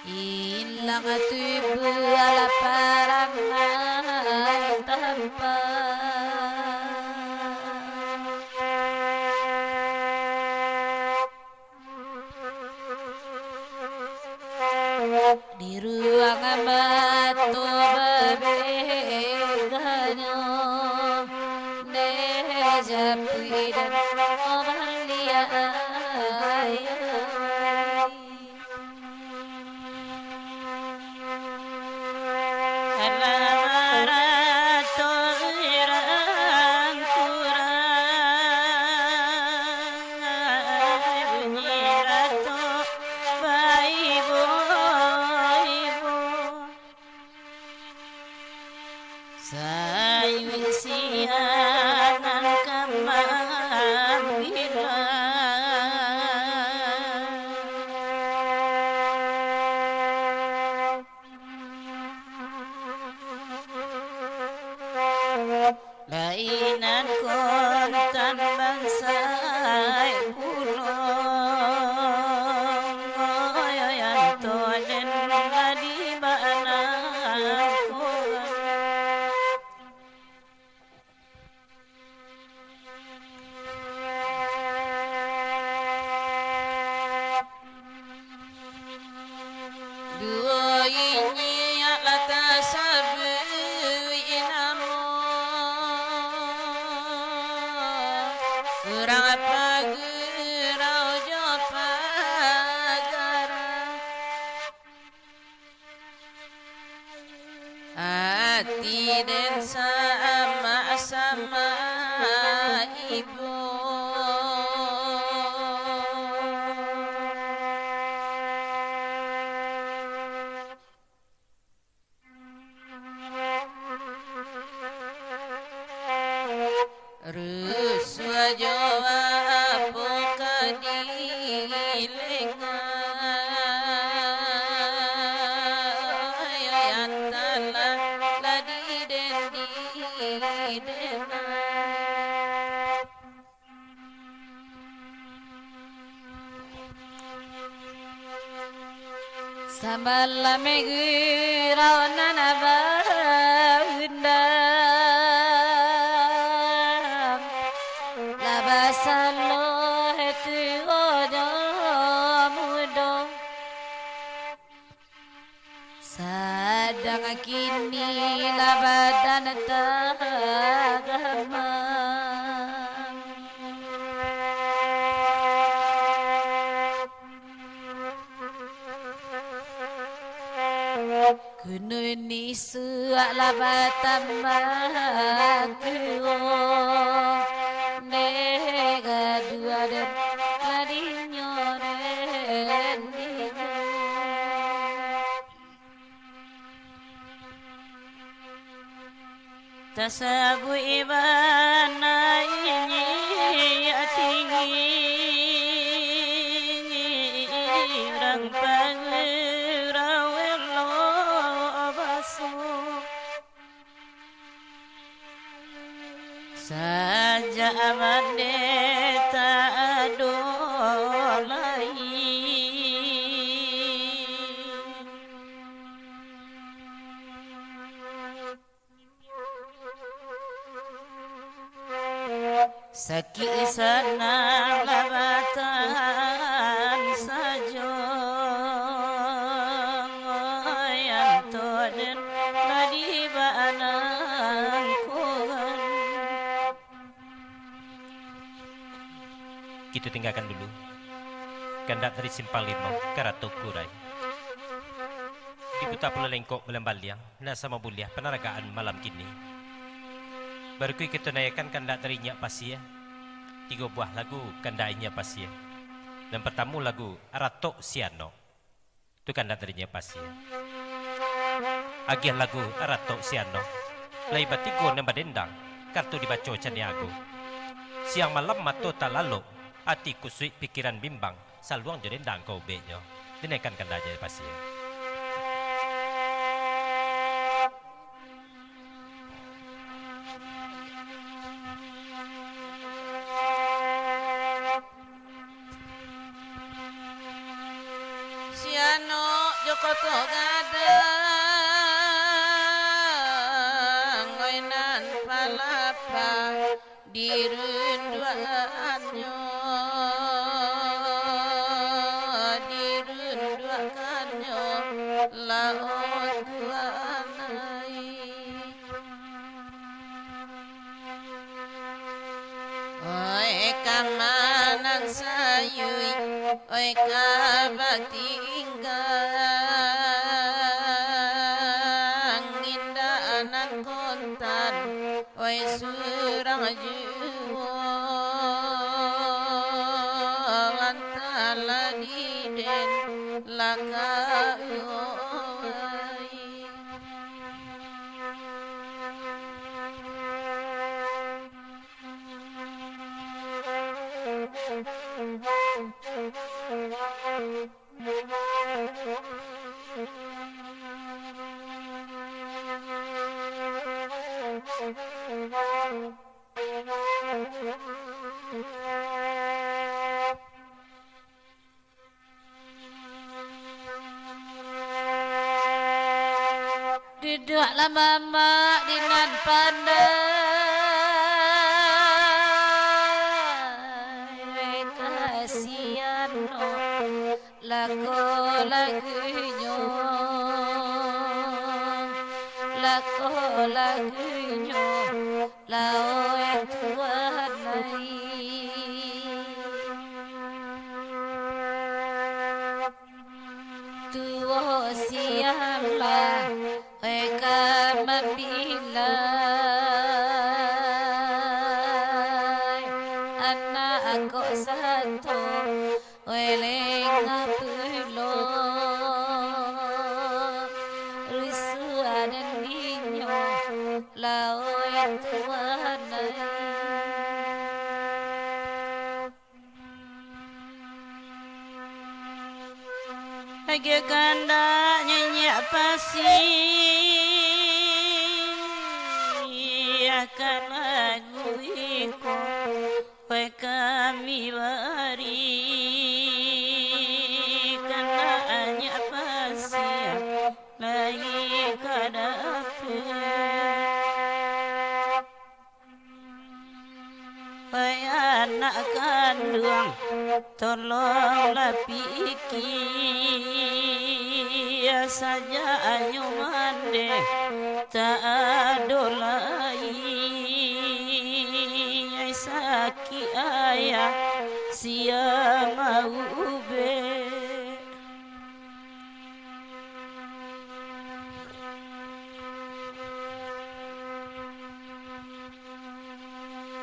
Ilang tubuah laparan nan tampak. Di ruang mato babeganyo, dek japuik dan maliak. Alah barato urang kurai, bunyi rato baibo-ibo. Sayuik sianan ka mambilang. Lainan kontan bansaik pulo, oyoyan to den lah di banang ko. Duo inyiak lah tasabuik namo, urang Pagurau jo Pagara. Ati den sama-sama ibo. Rusuah jo apo ka dilenga, antala lah di den di dena. Samalam gurau nan baundang, lah basaloh tuo jo mudo. Sadang kini lah badan tagamang. Kunun isuak lah batambah tuo, dek gadua den lah dinyo den dinyo. Tasabuik bana inyiak tinggi, urang pangurau elok baso. Sajak mande tak ado lai. Sakik sanang lah batahan sajo, anto den lah di baanang kuan. Kito tinggakan dulu kandak dari Simpang Limo ka Rato Kurai. Diputa pulo lengkok baliang-baliang, nak samo buliah panaragaan malam kini. Barukui kito naiakan kandak dari Nyiak Pasia. Tigo buah lagu kandak Nyiak Pasia. Nan partamo lagu Aratok Sianok. Tu kandak dari Nyiak Pasia. Agiah lagu Aratok Sianok. Lai batigo nan badendang, kartu dibaco caniago. Siang malam mato talalok, ati kusuik pikiran bimbang, saluang jo dendang ko ubeknyo. Dinaikan kandak Nyiak Pasia. Sianok jo Koto Gadang, oi nan palapah dirunduakannyo, dirunduakannyo lah, oh Tuhan ai. Oi ka manang sayui, oi ka batinggang, indak nan kontan, oi surang juo, antah lah di den lah ka uwai. Duduaklah mamak di nan pandai, kasian no lako lagunyo, lako lagunyo. Lah, oi Tuhan ai, tuo siang lah, oi ka mambilai anak kok sato. Oi lengah pulo, rusuah den dinyo, lah oi Tuhan ai. Kandak nyanyiak pasi, akan lagu iko, wai kami bari, kandak nyanyiak pasi, lai ka dapek. Hai anak kanduang, tolonglah pikia, sajak nyo mandeh tak ado lai, sakik ayah sia maubek.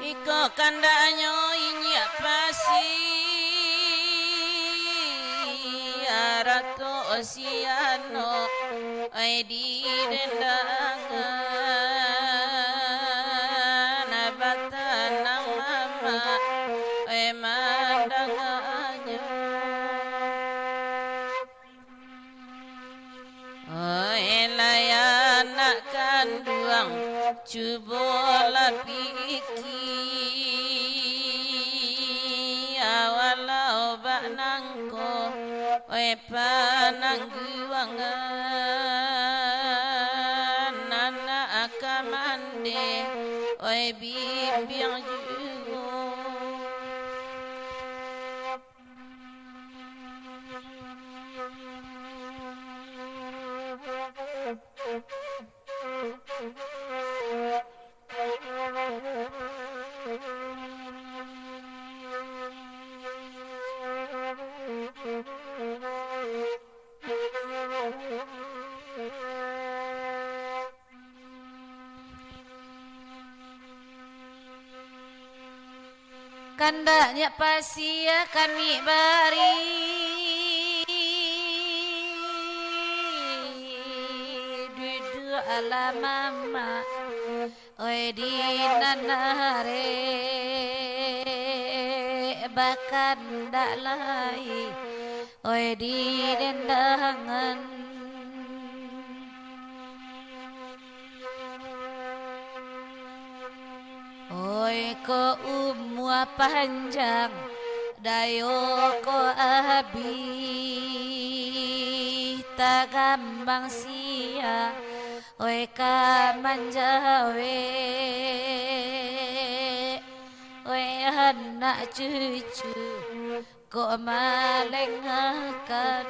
Iko kandaknyo inyiak pasi, arato siano, ai di dendangan, batanang mamak, ai mandanganyo. Oi, lai anak kanduang, cubolah pikia, walau bak nangko, oi, panangguangan, anak ka mandeh, oi, bimbiang juo. Kandak nyak pasia kami bari, duduak alah mamak, oi di nan arek, bakandak lai, oi di dendangan. Oi, ko umua panjang, dayo ko abih, tagambang sia, oi, ka manjawek, oi, anak cucu, kok malengakan.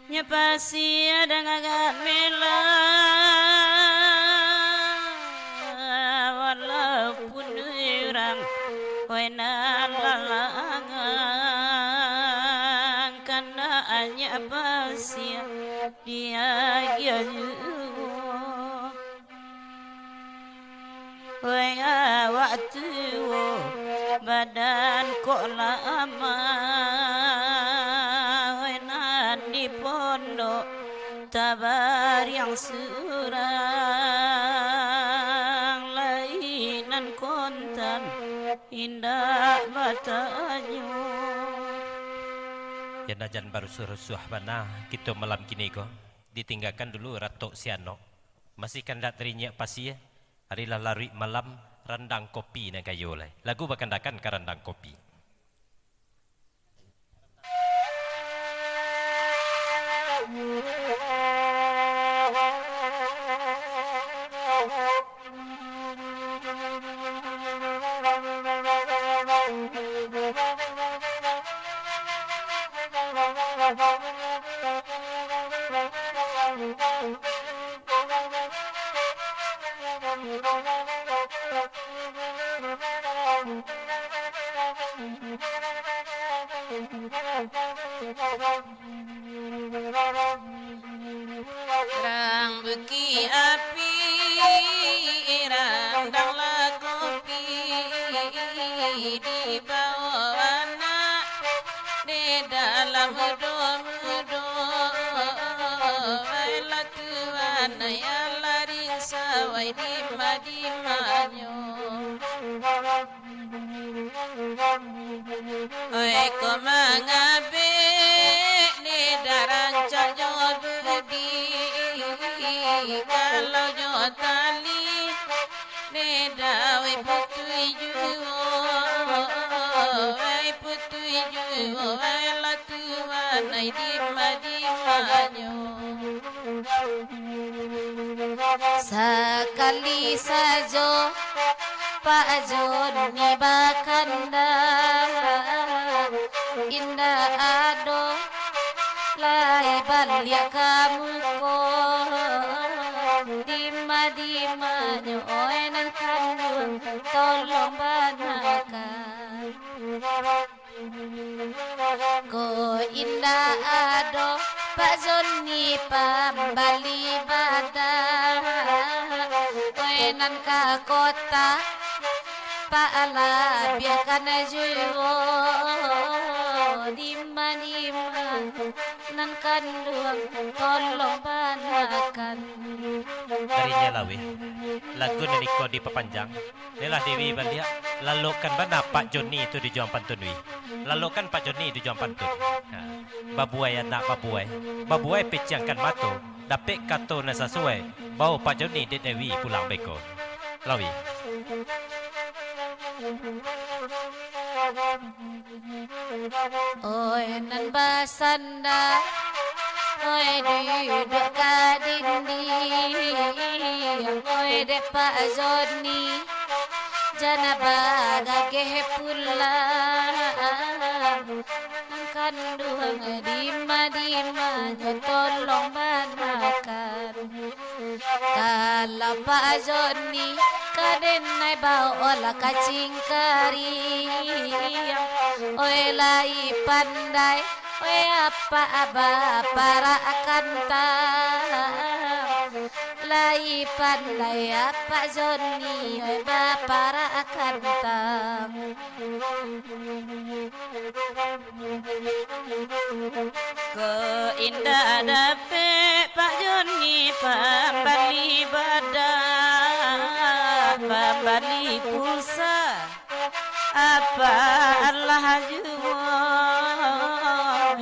Nyo pasia dang agak melah, walaupun urang, wai nan lalangang, kandak nyo pasia diagiah juo. Wai awak tuo, badan kok lamah, wai nan di pondok tabariang surang, lai nan kontan indak batanyo. Yo, nan jan barusuah-rusuah bana kito malam kini ko. Ditinggakan dulu ratok sianok. Masih kandak tarinyiak pasia, ari lah laruik malam, randang kopi nan kayo lai. Lagu bakandakan ka randang kopi. Rang bukik api, dalam mudo-mudo, wai lah tuan, wai lah rinsa, wai dima-dimanyo. Oi, ko mangabek ni dah rancak jo budi, kalau jo tali ni dah, wai putuih juo, wai putuih juo, wai lah tuan, wai dima-dimanyo. Sakali sajo Pak Joni bakanda, indak ado lai baliak ka muko. Dima-dimanyo, oi nan kanduang, tolong banakan. Ko indak ado Pak Joni pambali badak, oi nan ka kota, Pak, alah biakan juo, dima-dima nan kanduang, tolong banakan. Dari nyo lah weh, lagu nan iko dipapanjang. Ni lah Dewi baliak, lalokkan bana Pak Joni tu di juang pantun, wi. Lalokkan Pak Joni di juang pantun. Ha. Babuai anak babuai, babuai peciangkan mato, dapek kato nan sasuai, bao Pak Joni dek Dewi pulang beko. Lawi. Oi nan basanda, oi duduak ka dindiang, oi dek Pak Joni, jan bagageh pulang. Nan kanduang dima-dimanyo, tolong banakan. Kalau Pak Joni ka denai baolah ka cingkariang, oi lai pandai, oi apak baparak kantang, lai pandai apak Joni, oi baparak kantang. Ko indak dapek Pak Joni pambali badak, pambali pulsa, apak lah juo,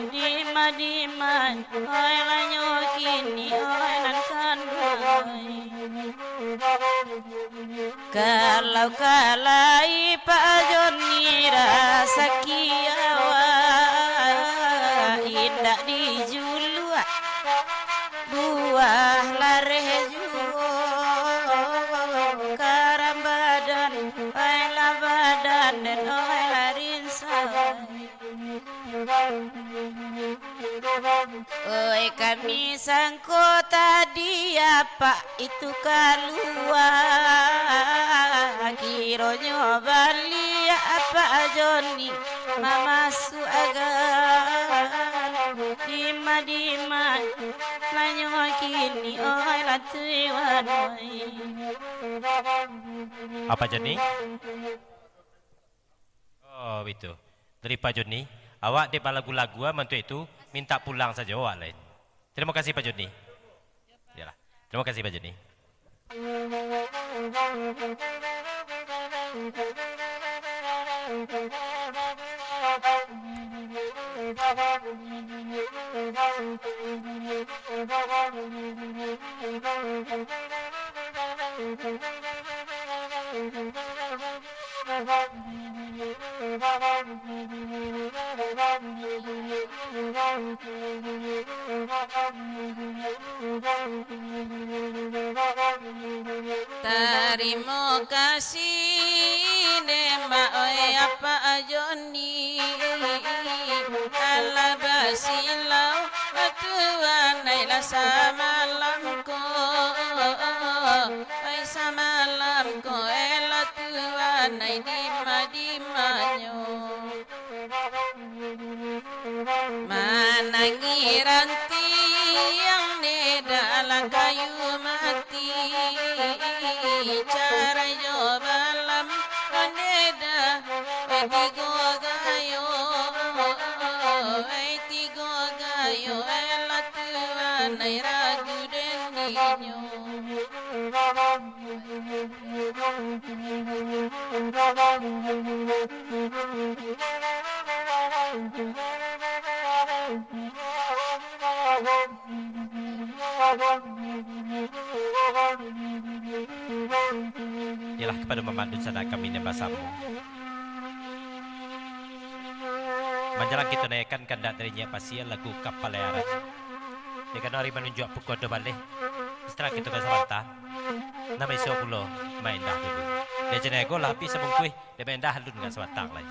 dima-dima, oi lah nyo kini, oi nan kanduang. Kalau ka lai Pak Joni rasaki awak, indak dijuluak buah lareh juo, karam badan, oi lah badan den, oi lah rinsa. Oi, kami sangko tadi apak itu kalua, kironyo baliak apak Joni mamasuak agan. Dima-dima lah nyo kini, oi lah tuan, oi. Apak Joni? Oh, itu. Dari Pak Joni, awak dek balagu-lagu ah, mantuak itu, mintak pulang sajo awak lain. Terima kasih, Pak Joni. Yalah. Terima kasih, Pak Joni. Tarimo kasih, Mak, oi, Apak Joni. Alah basilau, Tuan, ai lah samalam ko. Ai samalam ko, eh, lah Tuan, ai dima-dimanyo. Manangi rantiang ne dalam kayu mati, carajo balam ne dah tigo gayo, Nai ragu den dinyo. Iyolah, kapado Mamak Dun Sanak kami nan basamo. Manjalang kito naiakan kandak dari nyiak pasia lagu Kapalayaran. Dek karano ari manunjuak pukua duo baleh, istirahat kito ka sabanta. Nan maiso pulo, main dah dulu. Dek jan ego lah api sabungkuih, dek main dah alun ka sabatang lai.